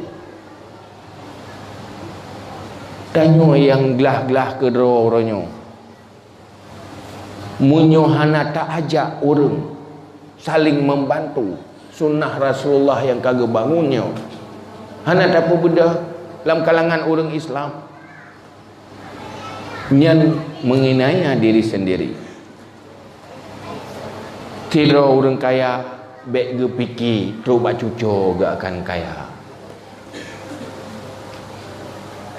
Tanyoe nyang glah-glah keudroe uroe nyoe, meunyoe hana taajak ureuëng saling membantu, sunnah Rasulullah nyang ka geubangun nyoe hana tapeubeudoh lam kalangan ureuëng Islam, nyan menganiaya diri sendiri. Sidroe ureuëng kaya Bék geupike trok bak cucoe geuh akan kaya.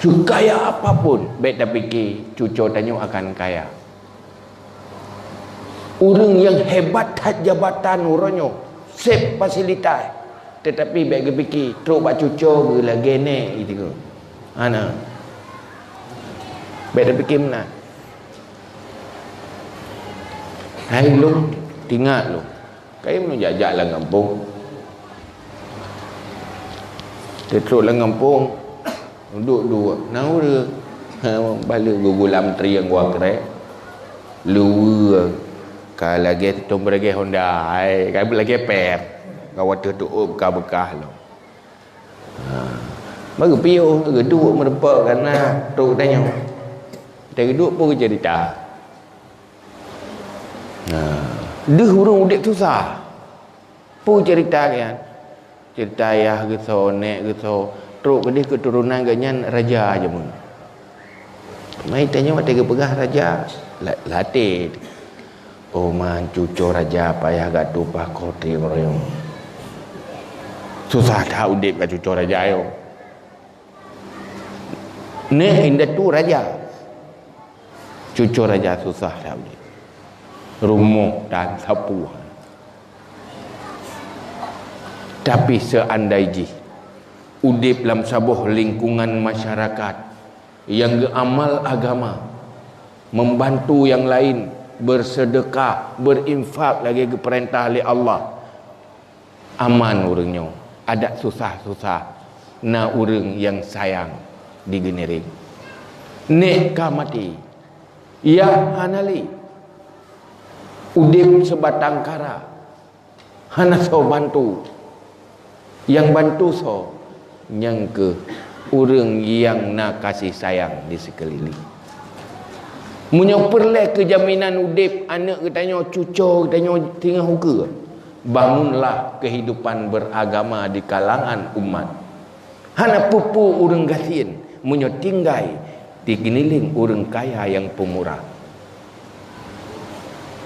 Seukaya apapun, bék tapike cucoe tanyoe akan kaya. Ureuëng nyang hebat that jabatan uroe nyoe, seb fasilitas, teutapi bék geupike trok bak cucoe geuh lagée nèk itu. Hana. Bék tapike meunan. Hai lôn, tingat lôn. Kayém lôn jak-jak lam gampông. Teutrok lam gampông, duek-duek, na ureuëng. Ha, balek geugulam trieng wakrek. Luweue ka lagée tutong beuragée honda, hai, ka lagée per. Ka wateueh teuôb ka beukah lom. Ha. Bak geupiôh, geuduek meurumpok kana trok tanyoe. Watée geuduek peue geuceurita. Ha. Deuh ureuëng udeb susah. Peue ceurita nyan? Ceurita ayah geusoe, nèk geusoe, trok keudeh keuturonan geuhnyan raja jameun. Mai tanyoe watée geupeugah raja, la-, laté. Oh man, cucoe raja payah gak tupaih koh trieng royong. Susah that udeb gak cucoe raja nyoe. Nèk indatu raja. Cucoe raja susah that udeb. Rumoh tan sapeue. Tapi seuandai jih udeb lam saboh lingkungan masyarakat nyang geuamal agama, membantu nyang laén, beuseudeukah, beurinfak lagée geupeurintah lé Allah, aman ureuëng nyoe. Adak susah-susah, na ureuëng nyang sayang di geuniréng. Nèk ka maté, yah hana lé. Udeb seubatang kara, hana soe bantu. Nyang bantu soe? Nyang kheueh ureuëng nyang na kasih sayang di sikeulileng. Meunyoe peureulée keujaminan udeb aneuëk geutanyoe, cucoe geutanyoe singoh ukeue, bangunlah kehidupan beragama di kalangan umat. Hana peue-peue ureuëng gasien meunyoe tinggai di geuniléng ureuëng kaya nyang peumurah.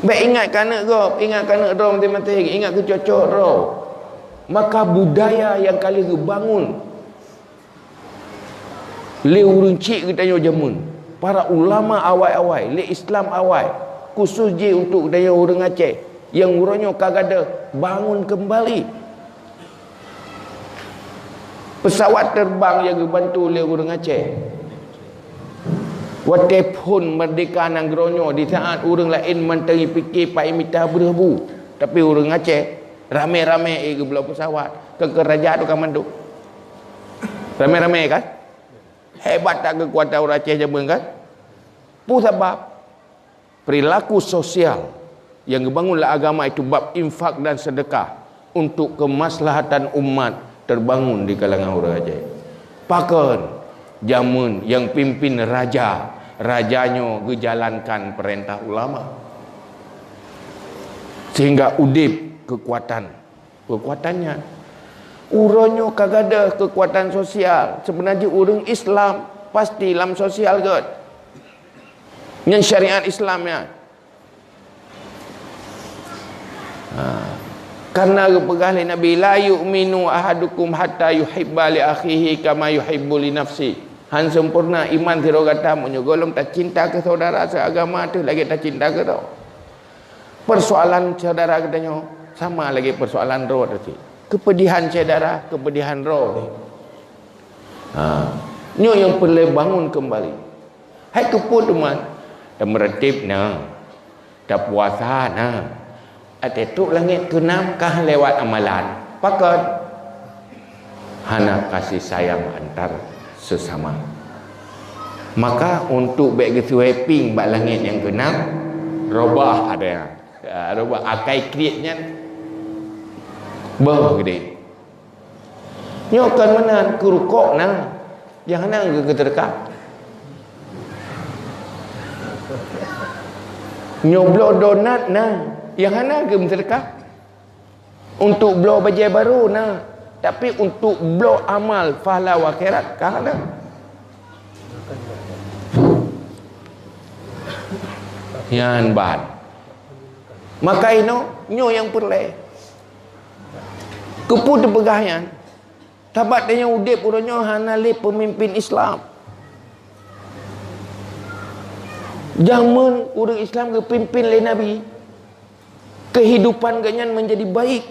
Bék ingat keu aneuëk gob, ingat keu aneuëk droe maséng-maséng, ingat keu cocok droe. Maka budaya nyang ka lheueh geubangun lé ureuëng chik geutanyoe jameun, para ulama awai-awai, lé Islam awai, khusos jih untuk geutanyoe ureuëng Aceh nyang uroe nyoe ka gadôh bangun keumbali. Pesawat terbang nyang geubantu lé ureuëng Aceh. Watée phon meurdeka nanggroe nyoe, di saát ureuëng laén mantong jipike pat jimita breueh bu, tapi ureuëng Aceh ramé-ramé, eh, geubloe pesawat. Keu, keu raja tu ka mandum. Ramé-ramé kan? Hebat that keukuatan ureuëng Aceh jameun kan? Peue sabab? Perilaku sosial nyang geubangun lé agama itu bab infak dan sedekah untuk kemaslahatan umat terbangun di kalangan ureuëng Aceh. Pakon? Jameun nyang pimpin raja, raja nyoe geujalankan peurintah ulama. Sehingga udeb keukuatan, keukuatan nyan. Uroe nyoe ka gadôh keukuatan sosial, seubeuna jih ureuëng Islam pasti lam sosial gét. Nyan syariat Islam nyan. Ha. Karena geupeugah lé Nabi, "La yu'minu ahadukum hatta yuhibba li akhihi kama yuhibbu li nafsi." Han sempurna iman sidroe gata meunyoe gohlom tacinta keu saudara seagama teuh lagée tacinta keu droe. Persoalan saudara geutanyoe sama lagée persoalan droe teuh cit. Keupeudihan syedara, keupeudihan droe. Ha. Nyoe nyang peureulée bangun keumbali. Hai keupeue teuma? Tameureuteb na, tapuasa na, até trok langét keunam ka lewat amalan. Pakon? Hana kasih sayang antar sesama. Maka untuk bék geusweeping bak langét nyang keunam, robah ada. Ah, robah akai kriet nyan. Boh geude. Nyoe kon meunan, keu rukok na, nyang hana geu-, geuseudeukah. Nyoe bloe donat na, nyang hana geuseudeukah. Untuk bloe bajée barô na, tapi untuk bloe amal pahala u akhirat ka hana. Nyan ban. Maka inoe, nyoe nyang peureulée. Keupeue teupeugah nyan? Sabab tanyoe udeb uroe nyoe hana lé peumimpin Islam. Jameun ureuëng Islam geupimpin lé Nabi, keuhidupan geuhnyan menjadi baik.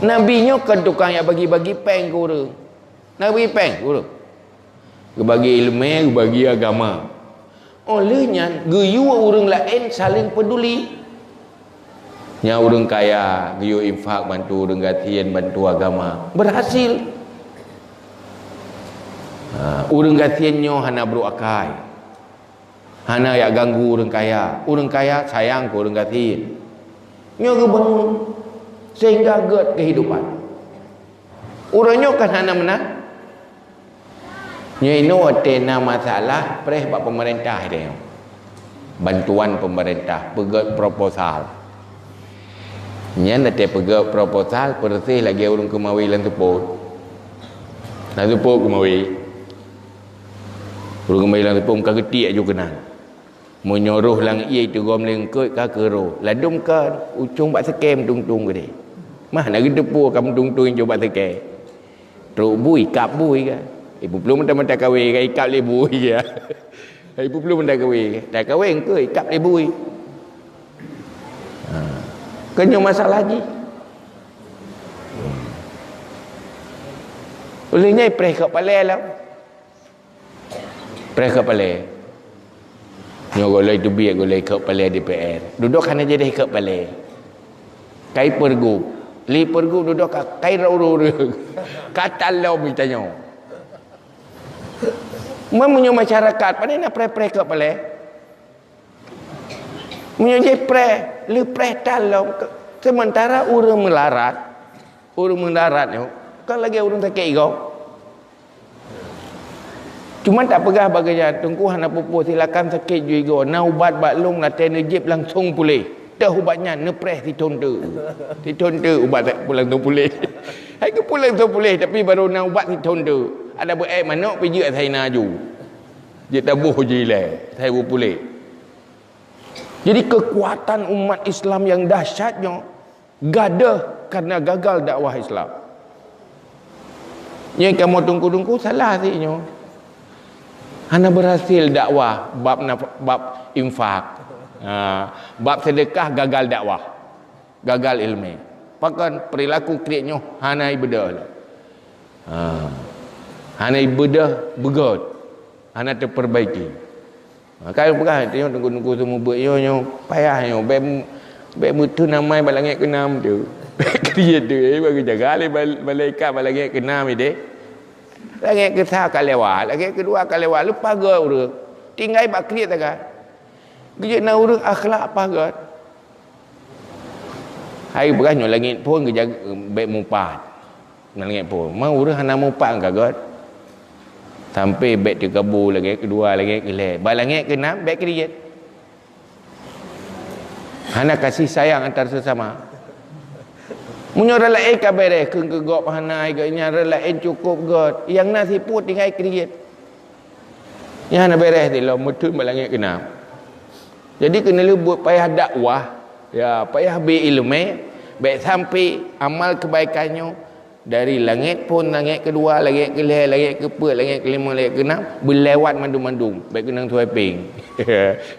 Nabi nyoe kon tukang nyang bagi-bagi péng keu ureuëng. Nabi péng keu ureuëng. Geubagi iéleumé, geubagi agama. Óh lheueh nyan, geuyue ureuëng laén saléng peuduli. Nyang ureuëng kaya geuyue infak bantu ureuëng gasien, bantu agama. Berhasil. Ha, ureuëng gasien nyoe hana brok akai. Hana jak ganggu ureuëng kaya. Ureuëng kaya sayang keu ureuëng gasien. Nyoe geubangun sehingga gét keuhidupan. Uroe nyoe kan hana meunan. Nyoe inoe watée na masalah preh bak peumeurintah nyoe. Bantuan peumeurintah, peugét proposal. Nyan watée peugét proposal, peureuséh lagée ureuëng keumawi lam seupôt. Lam seupôt keumawi. Ureuëng keumawi lam seupôt ka geutiek aju keunan. Meunyoe roh lam ié teugom lé eungkôt ka keuro. Ladôm ka ucong bak seukée meutung-tung keudeh. Mah na geuteupeue ka meutung-tung ucong bak seukée. Trok bui, kab bui ka. Ibu plueng mata-mata kawé ka ikab lé bui ka. Ibu plueng mata kawé. Dah kawé eungkôt ikab lé bui. Ha. Kan nyoe masalah jih. Uleh nyan preh keu palée lah. Preh keu palée. Nyoe gohlom teubiet gohlom keu palée D P R. Dudoe hana jadi keu palée. Kai pergub. Li pergub dudoe ka kai ureuëng. Ka talom tanyoe. Meunyoe masyarakat, pane na preh-preh keu palée? Meunyoe jih preh, lheueh preh talom. Sementara ureuëng meularat, ureuëng meularat nyoe, kan lagée ureuëng sakét igoe. Cuma tak peugah bagaih nyan, Teungku hana peue-peue, silakan sakét ju igoe. Na ubat bak lôn, watée neujieb langsong puléh. Teuh ubat nyan, neupreh sithon teuk. Sithon teuk ubat pulang tu puléh. Hai keu pulang tu puléh, tapi baru na ubat sithon teuk. Ada beuék manok pijeuet asai na aju. Jeuet taboh ji ilée, asai bu puléh. Jadi kekuatan umat Islam yang dahsyat nyoe gadôh karena gagal dakwah Islam. Nyang kamoe teungku-teungku salah sih nyoe. Hana berhasil dakwah bab naf-, bab infak. Ha, bab sedekah gagal dakwah. Gagal ilmu. Pakon perilaku kriet nyoe hana ibeudôh lé. Ha. Hana ibeudôh beugét. Hana teupeurbaiki. Ha, ka peugah, "Nyoe teungku-teungku seumeubeuet nyoe, nyoe payah nyoe, bék, bék meuteun amai bak langét keunam tu." Bék kriet tu, eh, bagi jaga lé mal-, malaikat bak langét keunam ideh. Langét keusa ka lewat, langét keudua ka lewat, leupah gét ureuëng. Tinggai bak kriet sagai. Geujeuet na ureuëng akhlak paih gét. Hai peugah nyoe langét phon geujaga bék mupat. Ngon langét phon. Ma ureuëng hana mupat ngon ka gét. Sampai bék teukabu langét keudua, langét keulhée. Bak langét keunam bék kriet. Hana kasih sayang antar sesama. Meunyoe ureuëng laén ka beureh, keu keu gob hana, gobnyan ureuëng laén cukôp gét. Nyang na sipôt tinggai kriet. Nyan hana beureh dilom meuteun bak langét keunam. Jadi keuneulheueh buet payah dakwah, ya, payah bri iéleumé, bék sampai amal keubaikan nyoe dari langét phon, langét keudua, langét keulhée, langét keupeuet, langét keulimong, langét keunam, beulewat mandum-mandum. Bék keunong swiping.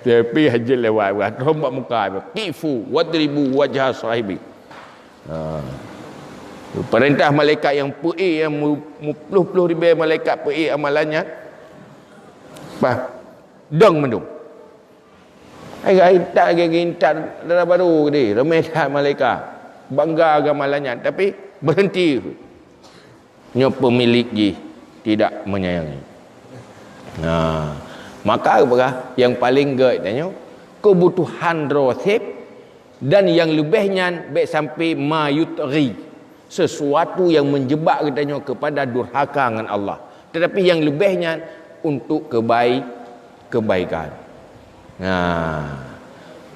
Swiping hana jeuet lewat, troh bak muka, "Qifu wadribu wajha sahibi." Ha. Peurintah malaikat nyang peuék, nyang mu-, muploh-ploh ribée malaikat peuék amalan nyan. Bah, dong mandum. Hai, hai, tak lagée geuintat dara barô deh, ramé that malaikat. Bangga geumalan nyan, tapi berhenti. Nyoe peumilék jih tidak menyayangi. Nah, maka peugah nyang paleng gét tanyoe, keubutuhan droe seb dan nyang leubeh nyan bék sampai ma yutghi, sesuatu yang menjebak geutanyoe kepada durhaka ngon Allah. Tetapi nyang leubeh nyan untuk kebai-, kebaikan. Nah,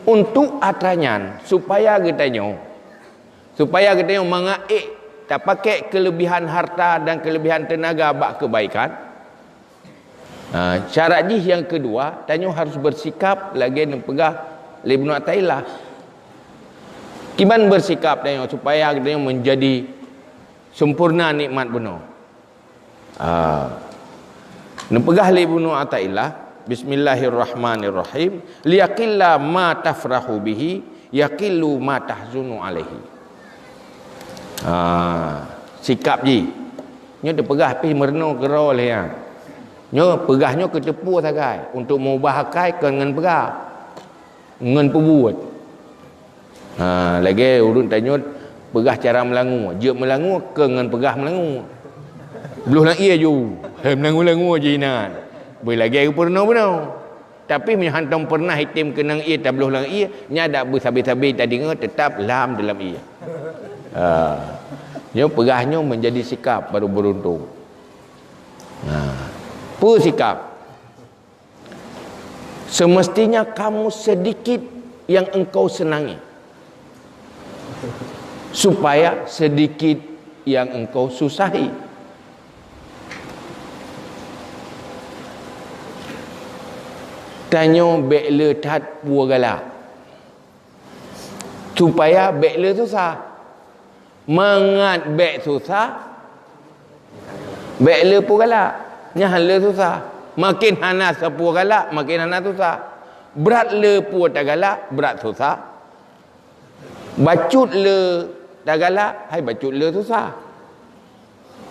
untuk atra nyan supaya geutanyoe Supaya geutanyoe mangat ék tapakék keuleubihan harta dan keuleubihan teunaga bak keubaikan. Ha, syarat jih nyang keudua, tanyoe harus beusikap lagée neupeugah lé Ibnu Athaillah. Kiban bersikap tanyoe supaya geutanyoe menjadi sempurna nikmat bunoe. Ah. Neupeugah lé Ibnu Athaillah, "Bismillahirrahmanirrahim. Liyaqilla ma tafrahu bihi, yaqillu ma tahzunu alaihi." Ah, sikap jih. Nyoe teupeugah pih meurunoe keudroe lé nyan. Nyoe peugah nyoe keu teupeu sagai, untuk meubah akai kon ngon peugah, ngon peubuet. Ha, lagèe ureueng tanyoe peugah cara meulangue, jeuet meulangue kon ngon peugah meulangue. Bloh lam ié ju, hai meulangue-langue jih inan. Beu lagèe geupeurunoe bunoe. Tapi meunyoe hantom peureunah item keunong ié tabloh lam ié, nyan dak beusabe-sabe tadeungoe, teutap lam dalam ié. Ha. Nyoe peugah nyoe menjadi sikap baru beruntung. Ha. Peue sikap? Semestinya kamu sedikit yang engkau senangi, supaya sedikit yang engkau susahi. Tanyoe bèk le that peue galak, supaya bèk le susah. Mangat bèk susah, bèk le peue galak. Nyan le susah. Makin hana sapeue galak, makin hana susah. Brat le peue tagalak, brat susah. Bacut le tagalak, hai bacut le susah.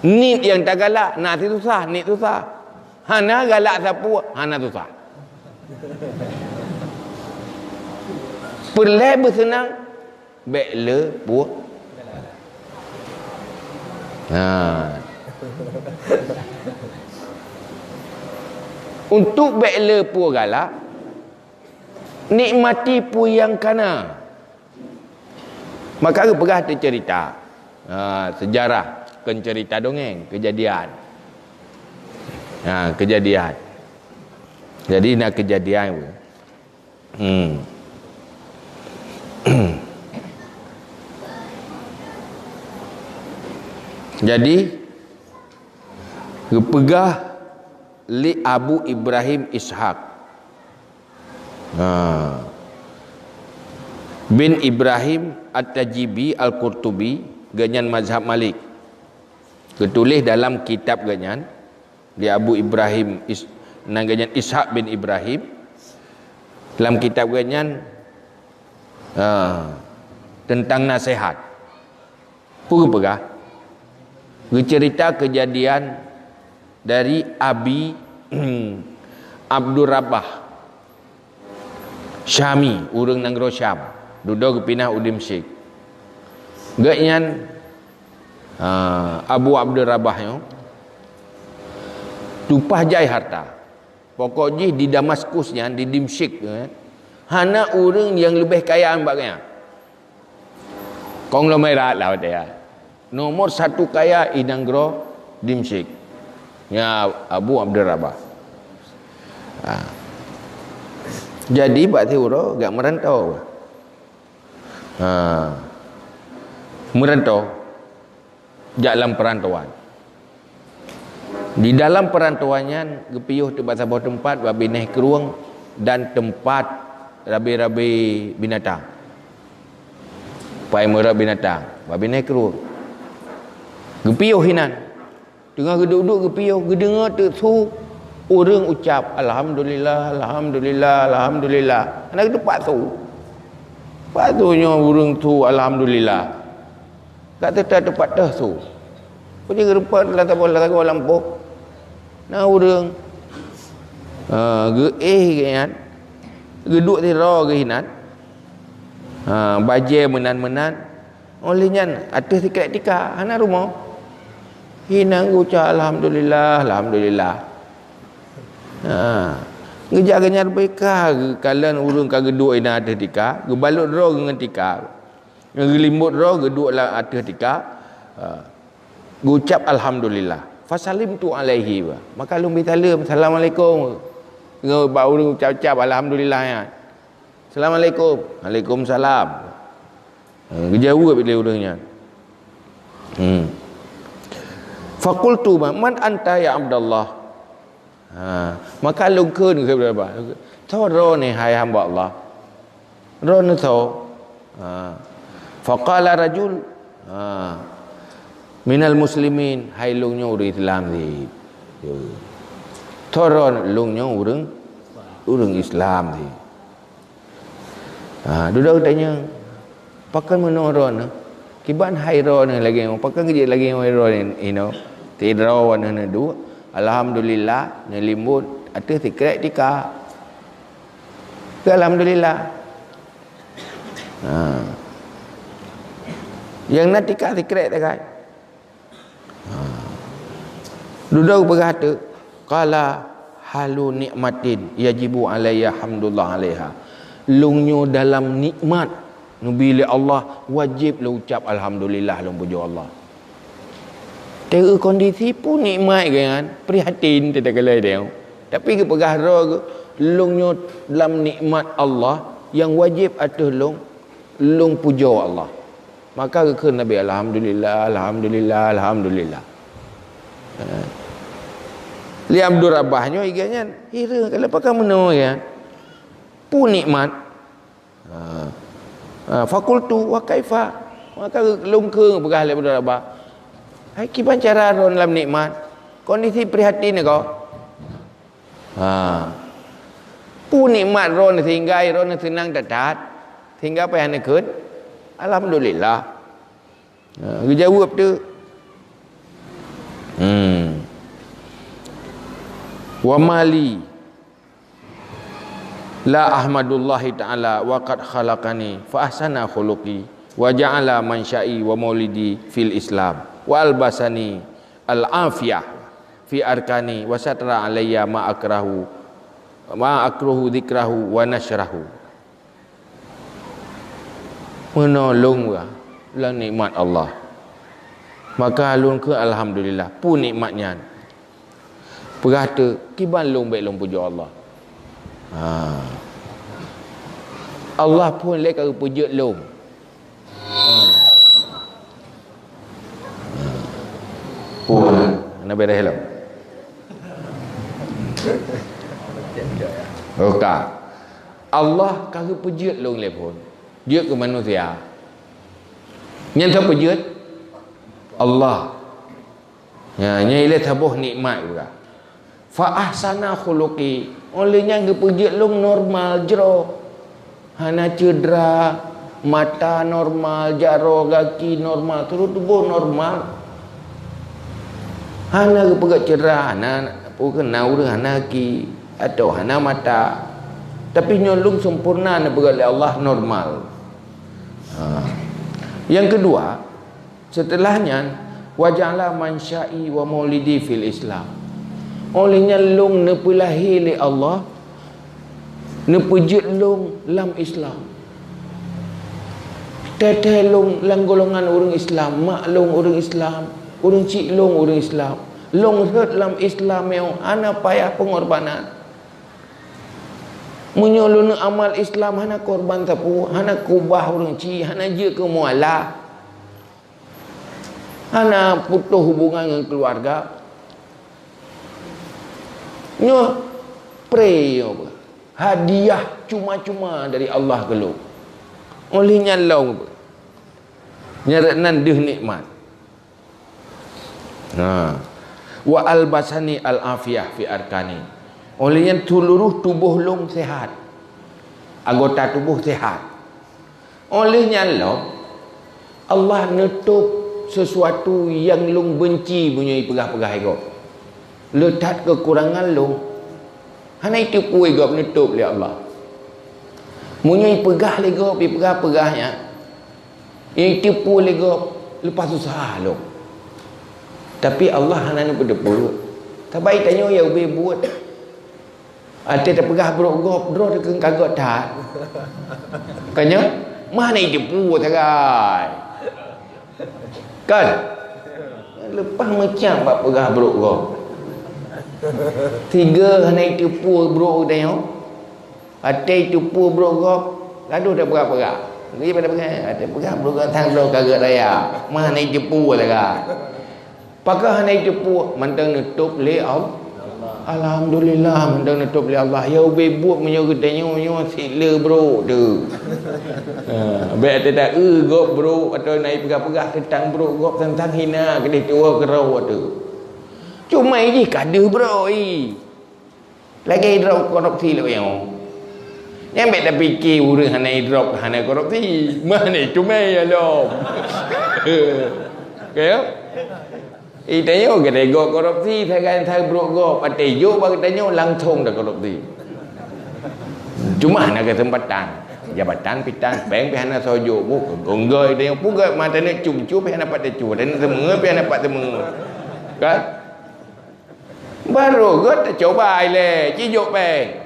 Niet nyang tagalak na sit susah, niet susah. Hana galak sapeue, hana susah. Peureulèe beuseunang, bèk le peue. Ha. Untuk bèk le peue galak, nikmati peue nyang ka na. Maka geupeugah teuceurita. Ha, sejarah, kon ceurita dongeng, keujadian. Ha, keujadian. Jadi na keujadian. Hmm. Jadi geupeugah lé Abu Ibrahim Ishaq, ha, bin Ibrahim At-Tajibi Al-Qurtubi, geuhnyan mazhab Malik. Geutuléh dalam kitab geuhnyan, di Abu Ibrahim Is-, nan geuhnyan Ishaq bin Ibrahim, dalam kitab geuhnyan, ha, teuntang naseuhat. Peue geupeugah? Geuceurita keujadian dari Abi Abdurrabah Syami, ureueng nanggroe Syam, dudoe geupinah u Dimsyik. Geuhnyan, ha, Abu Abdurrabah nyoe tumpah jai harta. Pokok jih di Damaskus nyan, di Dimsyik nyan, hana ureueng nyang leubeh kaya nibak geuhnyan. Konglomerat lah watèe nyan. Nomor satu kaya i nanggroe Dimsyik. Nyan Abu Abdurrabah. Ha. Jadi bak siuroe geujak meurantô. Ha. Meurantô. Jak lam peurantauan. Di dalam peurantauan nyan geupiôh teuk bak saboh teumpat bak binéh krueng dan teumpat rabe-rabe binatang. Pai meurot binatang, bak binéh krueng. Geupiôh hinan. Teungoh geuduek-duek geupiôh, geudeungoe teuk su ureueng ucap, "Alhamdulillah, alhamdulillah, alhamdulillah." Hana geuteupeu pat su. Pat su nyoe ureueng su alhamdulillah. Ka teuta teupat teuh su. Peue jih geurumpok lam saboh lagoe lampôh. Na ureueng, ha, geuéh geuhnyan, geuduek sidroe geuh hinan. Ha, bajèe meunan-meunan. Óh lheueh nyan ateueh sikrek tika, hana rumoh. Hinan geucap alhamdulillah, alhamdulillah. Ha. Geujak geuhnyan beuka geukalon ureueng ka geuduek inan ateueh tika, geubalot droe geuh ngon tika. Ngon geulimbot droe geuduek lam ateueh tika, ha, geucap alhamdulillah. Fasalimtu alaihi, maka lôn bi saleuem, "Assalamualaikum." Ngon bak ureueng ucap-ucap alhamdulillah nyan. "Assalamualaikum." "Waalaikumsalam." Ha, geujaweueb lé ureueng nyan. Hmm. Faqultu, "Man anta ya Abdallah?" Ha, maka lôn kheun keu Abdurrabah, "Soe droeneuh hai hamba Allah? Droeneuh soe?" Ha. Faqala rajul, ha, minal muslimin, hai lôn nyoe ureuëng Islam sih. Yo. Tho droe lôn nyoe ureuëng, ureuëng Islam sih. Ha, dudoe tanyong, pakon meunoe droeneuh? Kiban hai droeneuh lagée nyoe, pakon keujeuet lagée nyoe droeneuh inoe? Sidroe neuh neuduek, alhamdulillah, neulimbot ateueh sikrek tika. Keu alhamdulillah. Ha. Nyang na tika sikrek sagai. Ha. Dudoe peugah teuk, qala halu nikmatin yajibu alayya hamdulillah alaiha. Lôn nyoe dalam nikmat neubi lé Allah, wajéb lôn ucap alhamdulillah, lôn pujoe Allah. Teu kondisi pun nikmat kan, prihatin teuh takalai dia. Tapi geupeugah droe geuh, lôn nyoe lam nikmat Allah nyang wajéb ateueh lôn, lôn pujoe Allah. Maka geukheun Nabi, "Alhamdulillah, alhamdulillah, alhamdulillah." Ha. Li Abdul Rabah nyoe iga nyan, hireuen kalau pakon meunoe kan. Pun nikmat. Ha. Ha, fakultu wa kaifa? Maka lôn kheun peugah lé Abdul Rabah. Hai kiban cara droen lam nikmat? Kondisi prihatin ko. Ha. Pun nikmat droen sehingga droen seunang that-that, sehingga payah neukheun alhamdulillah. Ha, geujaweueb teuk. Hmm. Wa mali la ahmadullahi ta'ala wa qad khalaqani fa ahsana khuluqi wa ja'ala mansyai wa maulidi fil Islam wa albasani al-afiyah fi arkani wa satara alayya ma akrahu, ma akrahu dzikrahu wa nasyrahu. Meunoe lôn lam nikmat Allah. Maka lôn kheun alhamdulillah, pun nikmat nyan. Peugah teuk, kiban lôn bék lôn pujoe Allah. Ha. Allah pun lé ka geupeujeuet lôn. Ha. Pun. Hana beres lom. Oka. Allah ka geupeujeuet lôn lé phon. Jeuet keu manusia. Nyan soe peujeuet? Allah. Ya, nyan ilée saboh nikmat juga. Fa ahsana khuluqi. Oleh nyan geupeujeuet lôn normal jroh. Hana cedera, mata normal, jaroe gaki normal, seluruh tuboh normal. Hana geupeugah cedera, hana, peue keuh, na ureuëng hana gaki atau hana mata. Tapi nyoe lôn sempurna neupeugah lé Allah normal. Ha. Yang kedua, setelah nyan, wa ja'ala mansyai wa maulidi fil Islam. Oleh nyan lôn neupeulahé lé Allah, neupeujeuet lôn lam Islam. Teuh-teuh lôn lam golongan ureuëng Islam, mak lôn ureuëng Islam, ureuëng chik lôn ureuëng Islam. Lôn rhot lam Islam nyang hana payah peungorbanan. Meunyoe lôn amal Islam hana korban sapeue, hana keubah ureuëng chik, hana jeuet keu mualah, hana putôh hubungan ngon keuluwarga. Nyoe pre nyoe, hadiah cuma-cuma dari Allah keu lôn. Oleh nyan lom, nyan nan deuh nikmat. Ha. Wa albasani al-afiyah fi arkani. Oleh nyan seluruh tuboh lôn sehat. Anggota tuboh sehat. Oleh nyan lom, Allah neutôb sesuatu nyang lôn benci meunyoe ipeugah-peugah lé gob. Le that keukurangan lôn, hana iteupeue gob neutôb lé Allah. Meunyoe ipeugah lé gob, ipeugah-peugah nyan, iteupeue lé gob, leupah susah lôn. Tapi Allah hana neupeuteupeue. Sabai tanyoe ya ubé buet. Até tapeugah brok gob, droe takheun ka göt that. Ka nyoe, mah na iteupeue sagai. Kan? Leupah meucam bak peugah brok gob. Tiga hana iteupeue brok geutanyoe. Até iteupeue brok gob, gadoh tapeugah-peugah. Jadi pada peugah, até peugah brok gob sang droe ka göt raya. Mah na iteupeue sagai. Pakon hana iteupeue, mantong neutôb lé Allah. Alhamdulillah, mantong neutôb lé Allah. Ya ubé buet meunyoe geutanyoe nyoe sik le brok tu. Ha, bèk ata-ata eu gob brok atau na ipeugah-peugah teuntang brok gob teuntang hina keudeh tuwoe keudroe tu. Cuma jih ka deuh brok i. Lagèe droe korupsi lagèe nyoe. Nyan bèk tapike ureueng hana idrop hana korupsi. Meuhana cuma ya lom. Ka ya? Itanyoe geutanyoe gob korupsi sagai sagai brok gob. Até jok bak geutanyoe langsong dah korupsi. Cuma hana kesempatan. Jabatan pitan, pèng pih hana soe jok. Buh, gonggoe itanyoe pugah mata ni cum-cum pih hana pat tacue. Dan semua pih hana pat semua. Kan? Baru gèt teucoba ilèe, ci jok pèng.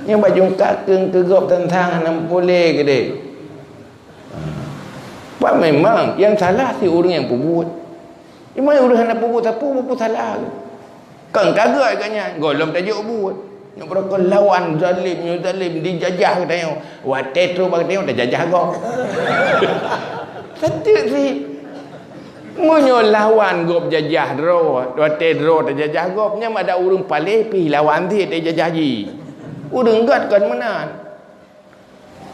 Nyang bak jungka keueng keu gob teuntang hana meupuléh keudeh. Pat memang nyang salah si ureueng nyang peubuet. Cuma ureueng hana peubuet sapeue, peue salah. Kan ka gèt geuh nyan, gohlom tajok buet. Nyoe beureukoh lawan zalim, nyoe zalim dijajah geutanyoe. Watèe trok bak geutanyoe tajajah gob. Sateuk sih. Meunyoe lawan gob jajah droe, watèe droe tajajah gob, nyan mak ada ureueng paléh pih lawan cit tajajah jih. Ureueng gèt kon meunan.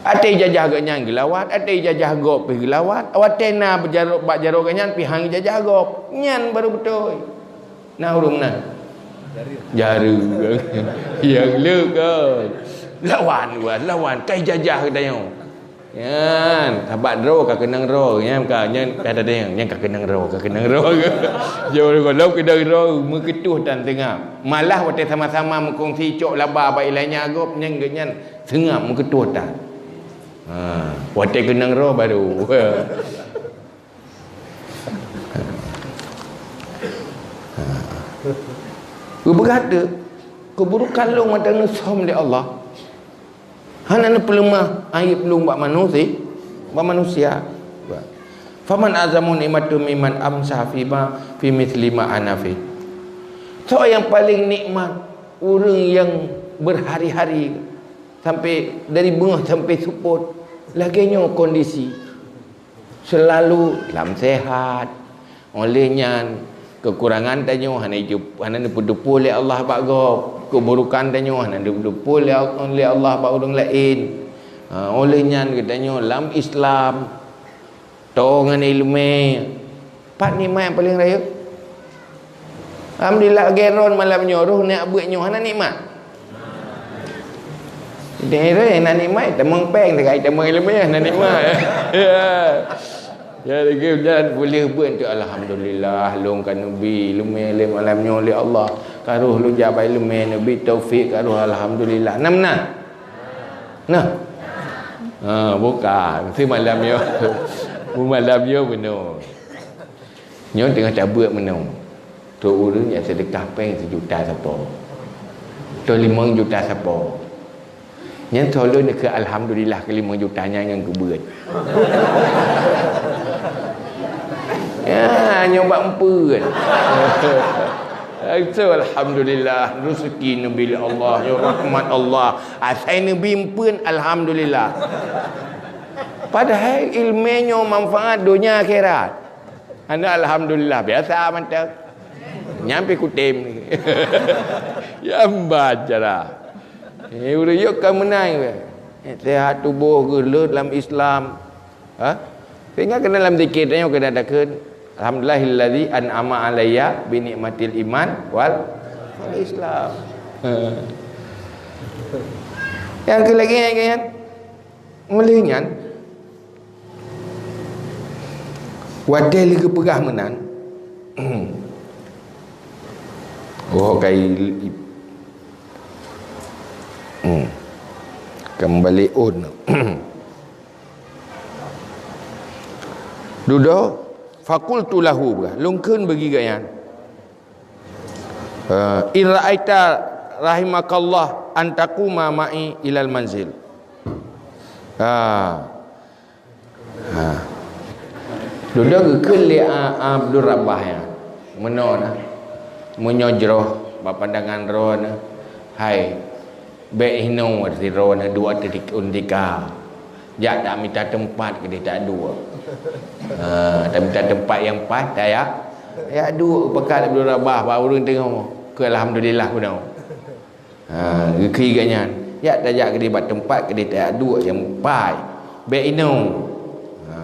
Watèe jajah gobnyan geulawan, watèe jajah gob pih geulawan, watèe na beujaroe bak jaroe gobnyan pih han jajah gob. Nyan baru beutôi. Na ureueng na. Jareung. Nyang le kan. Lawan, lawan, lawan. Kai jajah geutanyoe. Nyan, sabab droe ka keunong droe, nyan ka, nyan ka tadeng, nyan ka keunong droe, ka keunong droe. Jauh lom keunong droe, meukeutoh tan seungab. Malah watèe sama-sama meukongsi cok laba bak iéleumèe gob, nyan gobnyan seungab meukeutoh tan. Ha, watèe keunong droe baru. Ha. Geupeugah teuh, keuburukan lôn mantong neusöm lé Allah. Hana neupeuleumah aéb lôn bak manusia, bak manusia. Faman a'zamu ni'matan mimman amsa fi ma, fi mithli ma ana fi. Soe nyang paleng nikmat ureueng nyang beuhari-hari sampai dari beungoh sampai seupôt lagèe nyoe kondisi. Seulalu lam sehat. Óh lheueh nyan, keukurangan tanyoe hana ju-, hana neupeuteupeu lé Allah bak gob. Keuburukan tanyoe hana neupeuteupeu lé, lé Allah bak ureueng laén. Ha, óh lheueh nyan geutanyoe lam Islam, toe ngon iéleumèe. Pat nikmat nyang paleng rayeuk? Alhamdulillah, lagèe droen malam nyoe, roh neujak beuet nyoe hana nikmat. Deh, na nikmat, tamong pèng, teuka tamong iéleumèe, na nikmat. Ya. Ya, lagèe nyan boleh beuet tu, alhamdulillah, lôn ka neubi iéleumèe lé malam nyoe lé Allah. Ka roh lôn jak bak iéleumèe, neubi taufik ka roh, alhamdulillah. Na meunan? Nah. Ha, bukan. Si malam nyoe. Malam nyoe bunoe. Nyoe teungoh tabeuet meunoe. Trok ureueng nyang seudeukah pèng sijuta sapo. Atau limong juta sapo. Nyan soe lôn neukheun alhamdulillah keu limong juta nyan ngon geubeuet. Ya, nyoe bak eumpeuen. Itu alhamdulillah, rezeki neubi lé Allah, nyoe rahmat Allah. Asai neubi eumpeuen, alhamdulillah. Padahai iéleumèe nyoe manfaat donya akhirat. Hana alhamdulillah, biasa mantong. Nyan pih kutem. Ya, baca lah. Eh, ureueng yôh ka meunan. Sehat tuboh geuh lheueh lam Islam. Ha? Sehingga keunan lam zikir tanyoe keunan takheun, "Alhamdulillahilladzi an'ama 'alayya bi ni'matil iman wal, wal Islam." Ha. Nyang keu lagèe nyan, Mulai nyan, watèe lé geupeugah meunan, oh, kai, hmm, kembali on. Dudoe, fakultu lahu, lôn kheun bagi gobnyan. Ha, "In ra'aita rahimakallah an taquma ma'i ilal manzil." Ha. Ha. Dudoe geukheun lé A-, Abdul Rabbah nyan. Meunoe na. Meunyoe jroh bak pandangan droeneuh, hai, bèk hinoe sidroeneuh duek teutik-, un tika. Jak tamita teumpat keudéh taduek. Ha, tamita teumpat nyang pas, tajak. Tajak duek pakat Abdul Rabbah bak ureueng teungoh. Keu alhamdulillah bunoe. Ha, geukheun geuh nyan. Jak tajak keudeh bak teumpat keudeh tajak duek nyang pai. Bèk inoe. Ha.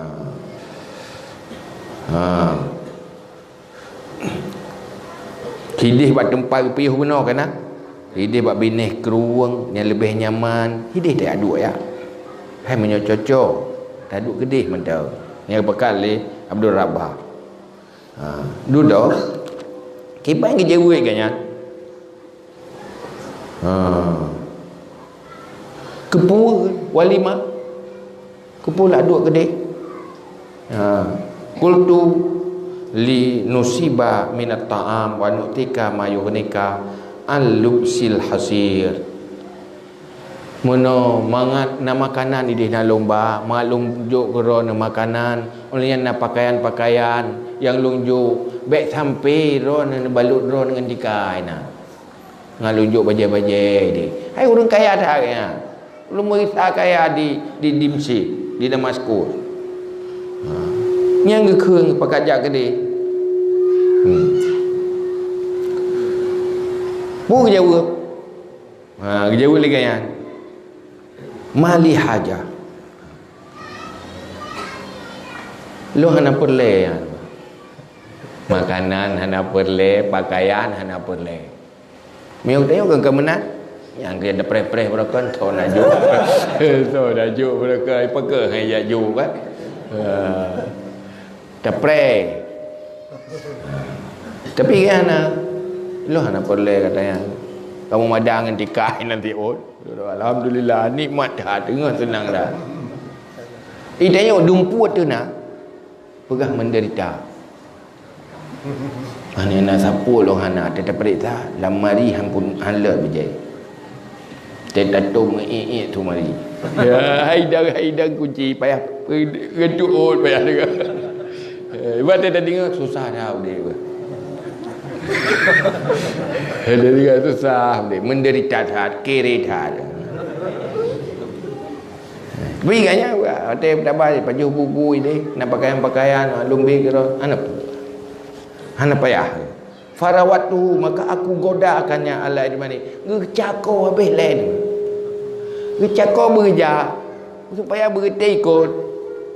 Ha. Hideh bak teumpat geupiôh bunoe ka na. Hideh bak binéh krueng nyang leubeh nyaman, hideh tajak duek jak. Hai meunyoe cocok, taduek keudeh mantong. Nyang geupeugah lé Abdul Rabbah. Ha, dudoe, kiban geujaweueb geuh nyan. Ha. Keupeue walimah? Keupeue lak duek keudeh? Ha. Qultu li nusiba minat ta'am wa nu'tika ma yughnika an lubsil hasir. Meunoe mangat na makanan ideh na lôn ba, mangat lôn jok keu droeneuh makanan, ulèh nyan na pakaian-pakaian nyang lôn jok, bèk sampoe droeneuh neubalot droeneuh ngon tika na. Ngon lôn jok bajèe-bajèe ideh. Hai ureueng kaya that nyan. Ulôn meuriksa kaya di, di Dimsyik, di Damaskus. Ha. Nyang geukheun pakat jak keudeh. Hmm. Peue geujaweueb? Ha, geujaweueb lé geuh nyan. Mali haja. Lôn hana peureulèe nyan. Makanan hana peureulèe, pakaian hana peureulèe. Meunyoe tanyoe keu keumeunang, nyang keu tapreh-preh beurokon, soe na jok. Soe na jok beurokon, pakon hai jak jok kan. Ha. Tapreh. Tapi kan hana, lôn hana peureulèe kata nyan. Kamoe madang ngon tika nanti ôn. Alhamdulillah, nikmat that, teungoh seunang that. Ih, tanyoe dumpeue teuh na, peugah menderita. Hana na sapeue lôn hana, teupeuriksa, lamari han pun han leuet beujai. Teutatôm meuiek-iek tu mari. Ya, hai dang, hai dang kunci payah, reutôh ôn payah deungoe. Eh, ibarat teudeungoe susah that udép. Teudeungoe susah udép, menderita that, kiri that. Tapi ganya watèe tabai pajoh bubu ideh, na pakaian-pakaian, lôn bri keudroe, hana, hana payah. Farawathu, maka aku goda akan nyan ala idmani. Geucako habéh lé. Geucako beujak supaya beureuti ikot.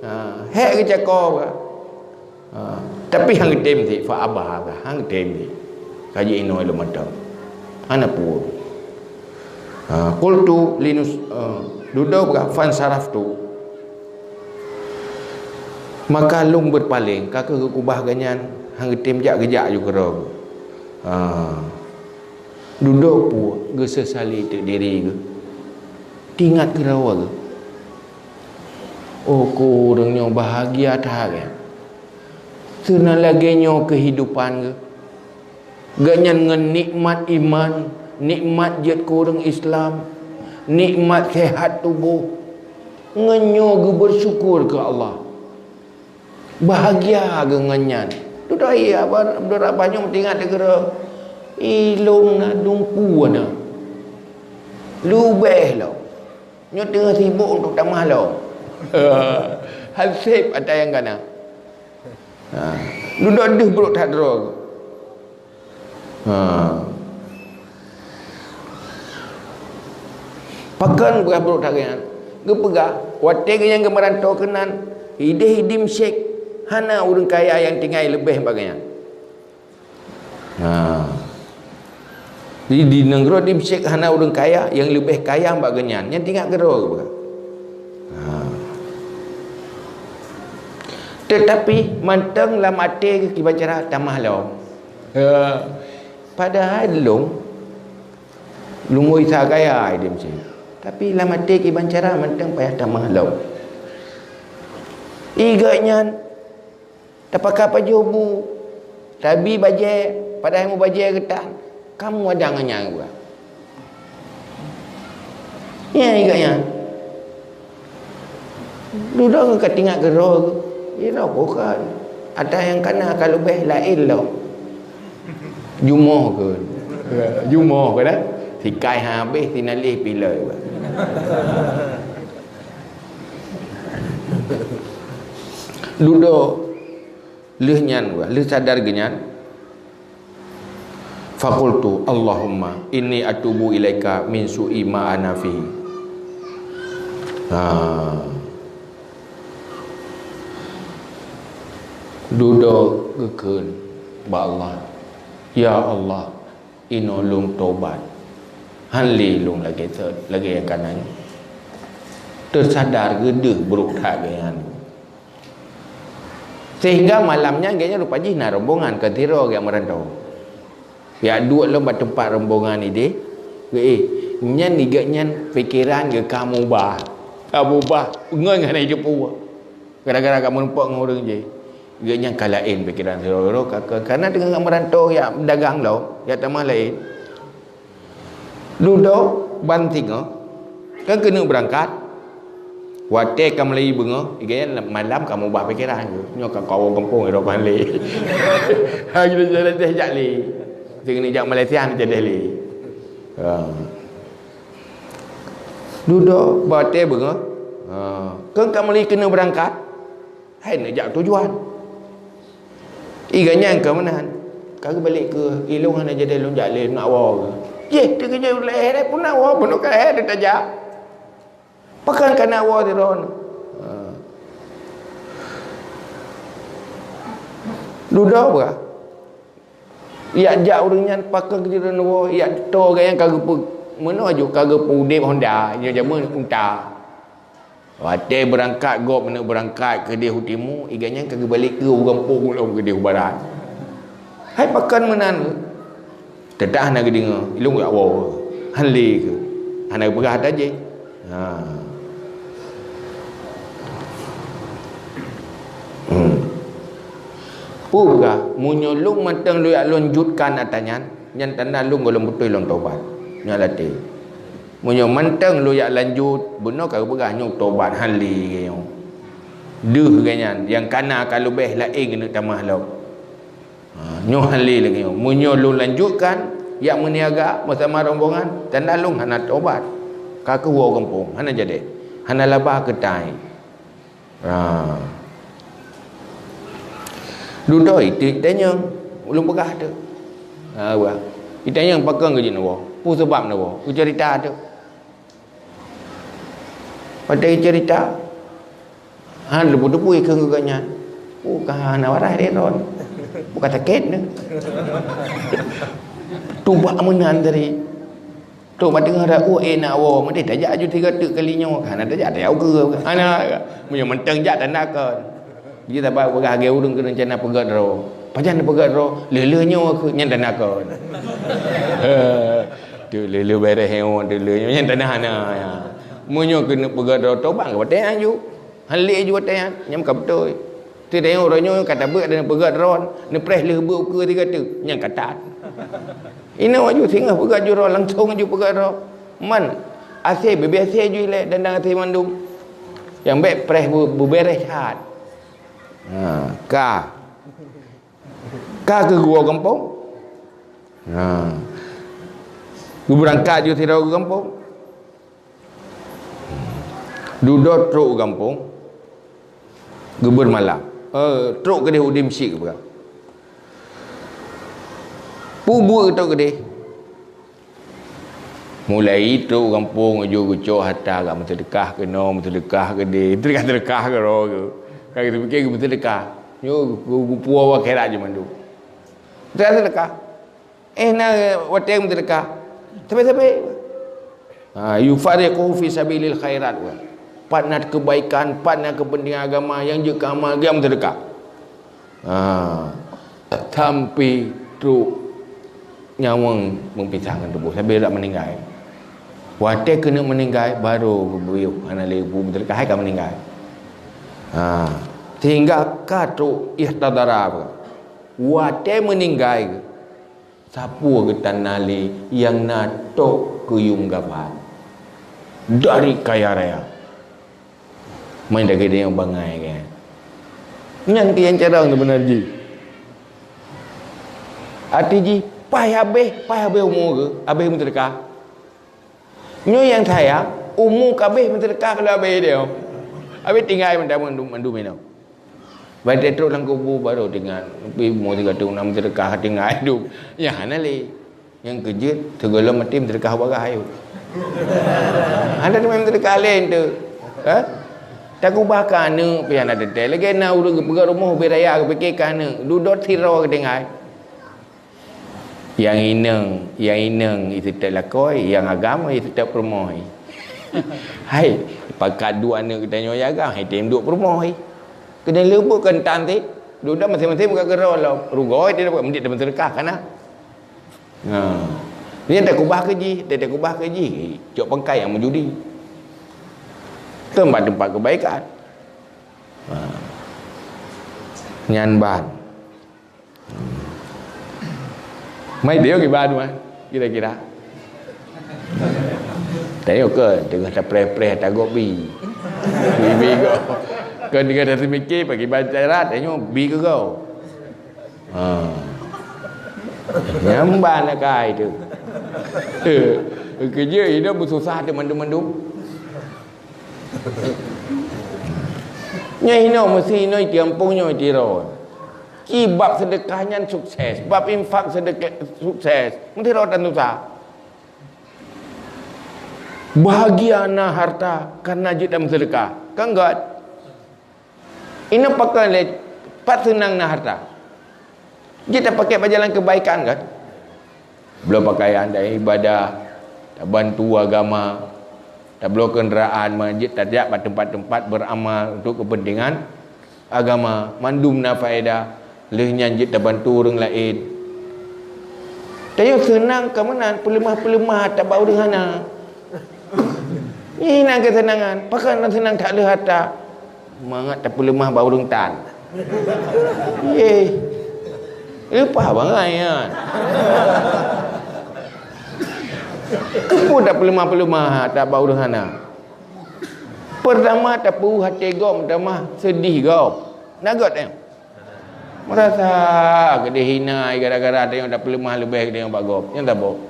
Ha, hék geucako. Ha, tapi han geutem cit, fa aba, han geutem cit. Ka jiinoe lom mantong. Hana peue. Ha, qultu linus, ha, dudoe peugah, fansaraftu. Maka lôn beupaleng, ka kheueh geukeubah geuh nyan, han geutem jak, geujak ju keudroe. Ha. Dudoe peue, geusesali teuk diri geuh. Teuingat keudroe geuh. Oh, ku ureueng nyoe bahagia that geuh. Seunang lagèe nyoe keuhidupan geuh. Geuh nyan ngon nikmat iman, nikmat jeuet keu ureueng Islam, nikmat seuhat tuboh. Ngon nyoe geubeursyukur keu Allah. Bahagia geuh ngon nyan. Dudoe Abdul Rabbah nyoe teuingat lé keudroe. Ilôn na dumpeue na. Leubeh lom. Nyoe teungoh sibok untuk tamah lom. Han sép ata nyang ka na. Ha. Dudoe deuh brok that droe. Ha. Pakon peugah brok that geuh nyan? Geupeugah, watèe geuh nyan geumeuranto keunan, ideh i Dimsyik, hana ureueng kaya nyang tinggai leubeh bak geuh nyan. Ha. Di, di nanggroe Dimsyik hana ureueng kaya nyang leubeh kaya bak geuh nyan. Nyan teuingat keudroe geupeugah. Ha. Teutapi mantong lam até geuh kiban cara tamah lom. Ha. Padahai lôn, lôn meuriksa kaya i Dimsyik. Tapi lam até kiban cara mantong payah tamah lom. Ié geuh nyan, tapaka pajoh bu, tabi bajèe, padahai mubajèe geutan, kamoe ada ngon nyang geuh. Nyan ié geuh nyan. Dudoe ka teuingat keudroe, iroh bukan. Ata nyang ka na ka leubeh laén lom. Jumoh keu. Jumoh keu dah. Sikai habéh, sinaleh pilai. Dudoe lheueh nyan, lheueh sadar geuh nyan. Faqultu, "Allahumma inni atubu ilaika min su'i ma ana fihi." Ha. Dudoe geukheun bak Allah, "Ya Allah, inoe lôn tobat. Han lé lôn lagée, lagée nyang ka na nyoe." Teusadar geuh deuh brok that geuh nyan. Sehingga malam nyan geuh nyan rupa jih na rombongan ka sidroe geuh meuranto. Jak duek lom bak teumpat rombongan ideh. Weh, nyan i geuh nyan pikeran geuh ka mubah. Ka mubah, ngon hana jiteupeue. Gara-gara ka meurumpok ngon ureueng jih. Geuh nyan ka laén pikeran sidroe-droe, ka, ka, kana teungoh meuranto jak dagang lom, jak tamah laén. Dudoe ban singoh, kan keuneuk beurangkat. Watée ka meulayeue beungoh, i geuh nyan malam ka mubah pikeran geuh. Nyoe ka kawoe gampông, i droe ban lé. Ha, geuh jalan teh jak lé. Teungoh jak Malaysia, ni jadi lé. Ha. Dudoe, watée beungoh. Ha. Kan ka meulayeue keuneuk beurangkat. Hai neujak tujuan. I geuh nyan ka meunan. Ka geubalek keu, "Ilôn hana jadi lôn jak lé, nak woe." Yeh, teukeujot lé, "Hai, pun nak woe, pun ka hai tajak." Pakon ka nak woe sidroe nyoe? Ha. Dudoe bah. Jak jak ureueng nyan pakon keu jeuet woe, jak toe gaya ka geupeu-, meunoe aju ka geupeu udeb honda, nyoe jameun unta. Watée beurangkat gob, meuneuk beurangkat keudeh u timu, i geuh nyan ka geubalek keu u gampông lom keudeh u barat. Hai pakon meunan? Teudah hana geudeungoe, ilôn jak woe. Han lé keu. Hana geupeugah ata jih. Ha. Hmm. Peue peugah, meunyoe lôn mantong lôn jak lanjutkan ata nyan, nyan tanda lôn gohlom beutôi lôn tobat. Nyan latée. Meunyoe mantong lôn jak lanjut, bunoe ka geupeugah nyoe tobat han lé nyoe. Deuh geuh nyan, nyang kana ka leubeh laén keuneuk tamah lom. Ha, nyoe han lé lagée nyoe. Meunyoe lôn lanjutkan, jak meuniaga beusama rombongan, tanda lôn hana tobat. Ka keuwoe gampông, hana jadi. Hana laba keutai. Ha. Dudoe itu tanyong, ulôn peugah tu. Ha, bah. Itanyong pakon keu jeuet neuwoe. Peue sabab neuwoe? Geucerita tu. Watée geucerita, han leupeue-leupeue keu geuh nyan. Oh, ka hana warai lé droe. Bukan sakét nyoe. Tubak meunan tadi. Trok bak teungoh rot, "Oh, eh, nak woe." Meudeh tajak aju tiga teuk kali nyoe. Hana tajak, tajak ukeue. Hana, meunyoe mantong jak tanda kon. Ji saban peugah lagée ureueng keu reuncana peugét droe. Pajan peugét droe, lheuh-lheuh nyoe keu nyan tanda kon. Tu lheuh-lheuh beres nyoe, tu lheuh nyoe nyan tanda hana. Meunyoe keuneuk peugét droe, tobat ka watée nyan ju. Han lé ju watée nyan, nyan ka beutôi. Teudeungoe uroe nyoe ka tabeuet dan peugét droe, neupreh lheuh beuet ukeue tiga teuk, nyan ka that. Inoe aju singoh peugét ju droe, langsong aju peugét droe. Man, asée bubé asée ju ilée dan, dan asée mandum. Nyang bék preh bu-, bubé reh that. Ha, ka. Ka keu geuwoe gampông. Ha. Geubeurangkat ju sidroe keu gampông. Dudoe trok u gampông, geubeuet malam. Eh, trok keudeh u dimsik geupeugah. Peue buet trok keudeh? Mulai trok u gampông, aju geucok hareuta, ka meuseudeukah keunoe, meuseudeukah keudeh, teudeukah-teudeukah keudroe. Ka geupike geumeuseudekah. Nyoe geu-, geupuwoe u akhirat jih mandum. Teudeukah-teudeukah. Eh, na watée meuseudeukah. Sabe-sabe. Ha, yufariqu fi sabilil khairat, wa. Pat na keubaikan, pat na keupeuntengan agama nyang jeuet keu amal, geujak meuseudeukah. Ha, sampai trok nyawöng meupisah ngon tuboh, sabe jak meuninggai. Watée keuneuk meuninggai, barô geubeuyoh, hana lé bu meuseudeukah, hai ka meuninggai. Ha, sehingga ka trok ihtadara. Watée meuninggai, sapeue geutanah lé nyang na tok keu yuem gaban dari kaya raya. Main dagée nyang bangai kan. Nyan keu nyang carông teubeuna jih. Arti jih, paih habéh, paih habéh umu geuh, habéh meuseudeukah. Nyoe nyang sayang, umu ka habéh meuseudeukah ka lheueh habéh dia. Habéh tinggai mantong mandum, mandum inoe. Watée trok lam kubu barô teuingat, pi umu tiga teuk na meuseudeukah tinggai duek. Nyan hana lé. Nyang keujeuet, sigohlom maté meuseudeukah bagaih ayue. Hana teuma meuseudeukah laén tu. Ha? Takubah keu aneuk pih hana teuntèe. Lagèe na ureueng geupeugah rumoh ubé raya geupike keu aneuk. Dudoe sidroe geutinggai. Nyang inong, nyang inong iseutôt lakoe, nyang agam iseutôt peurumoh. Hai, pakat duek aneuk geutanyoe nyang agam, hai tem duek peurumoh. Keuneuk leumbot keu tan cit. Dudoe maséng-maséng buka keudroe lom. Rugoe dia dapat meudik teuma meuseudeukah kana. Ha. Nyan takubah keu jih, takubah keu jih, cok pangkai nyang meujudi. Teumpat-teumpat keubaikan. Ha. Nyan ban. Mai dia kiban mah, kira-kira. Tanyoe ke teungoh tapreh-preh tagob bi. Bi, bi gob. Ke teungoh taseumiké pakiban cara tanyoe bi keu gob. Ha. Nyan ban akai tu. Keujeuet hidup beususah tu mandum-mandum. Nyoe inoe meusi inoe tiampong nyoe tiro. Ki bab seudeukah nyan sukses, bab infak seudeukah sukses. Meusi rotan susah. Bahagia na harta karena jeuet dan seudeukah. Kan gèt? Inoe pakon lé, pat seunang na harta. Jeuet tapakèk bak jalan keubaikan kan? Bloe pakaian dan ibadah, tabantu agama, tabloe keundaraan, manjeuet tajak bak teumpat-teumpat beuramal untuk keupeuntengan agama, mandum na faedah, lheueh nyan jeuet tabantu ureueng laén. Tanyoe seunang ka meunan, peuleumah-peuleumah that bak ureueng hana. Nyan keuseunakan, pakon seunang that lheueh harta. Mangat tapeuleumah bak ureueng tan. Yeh. Leupah bangai nyan. Keupeue tapeuleumah-peuleumah that bak ureueng hana? Peurtama tapeu até gob, meutamah seudeh gob. Na gèt nyan? Meurasa geudeh hina gara-gara tanyoe tapeuleumah leubeh geutanyoe bak gob. Nyan saboh.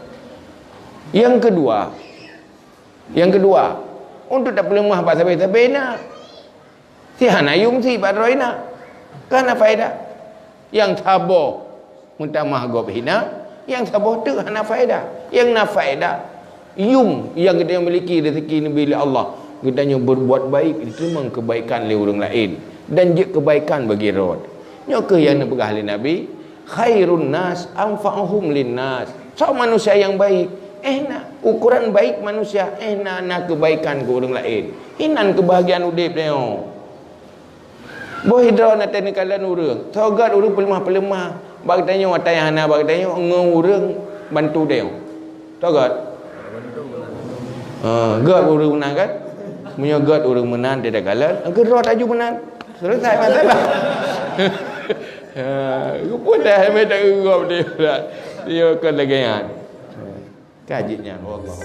Nyang keudua, Nyang keudua, untuk tapeuleumah bak sabe-sabe na. Si hana yum si bak droe na. Ka hana faedah. Nyang saboh meutamah gob hina, nyang saboh teuk hana faedah. Nyang na faedah, yum nyang geutanyoe miliki rezeki neubi lé Allah. Geutanyoe berbuat baik, diteurimong keubaikan lé ureueng laén dan jeuet keubaikan bagi droe. Nyoe kheueh nyang neupeugah lé Nabi, "Khairun nas anfa'uhum linnas." Soe manusia nyang baik? Eh na, ukuran baik manusia, eh na, na keubaikan keu ureueng laén. Inan keubahgiaan udeb tanyoe. Boh sidroe na teuneuk kalon ureueng, soe gèt ureueng peuleumah-peuleumah bak tanyoe, ata nyang hana bak tanyoe, ngon ureueng bantu tanyoe. Soe gèt? Ha, gèt ureueng meunan kan? Meunyoe gèt ureueng meunan, dia dah kalon, keudroe taju meunan. Selesai masalah. Ha, rupa dah, sampai tak geugop dia pula. Dia kon lagèe nyan. Ka jeuet nyan, wallah.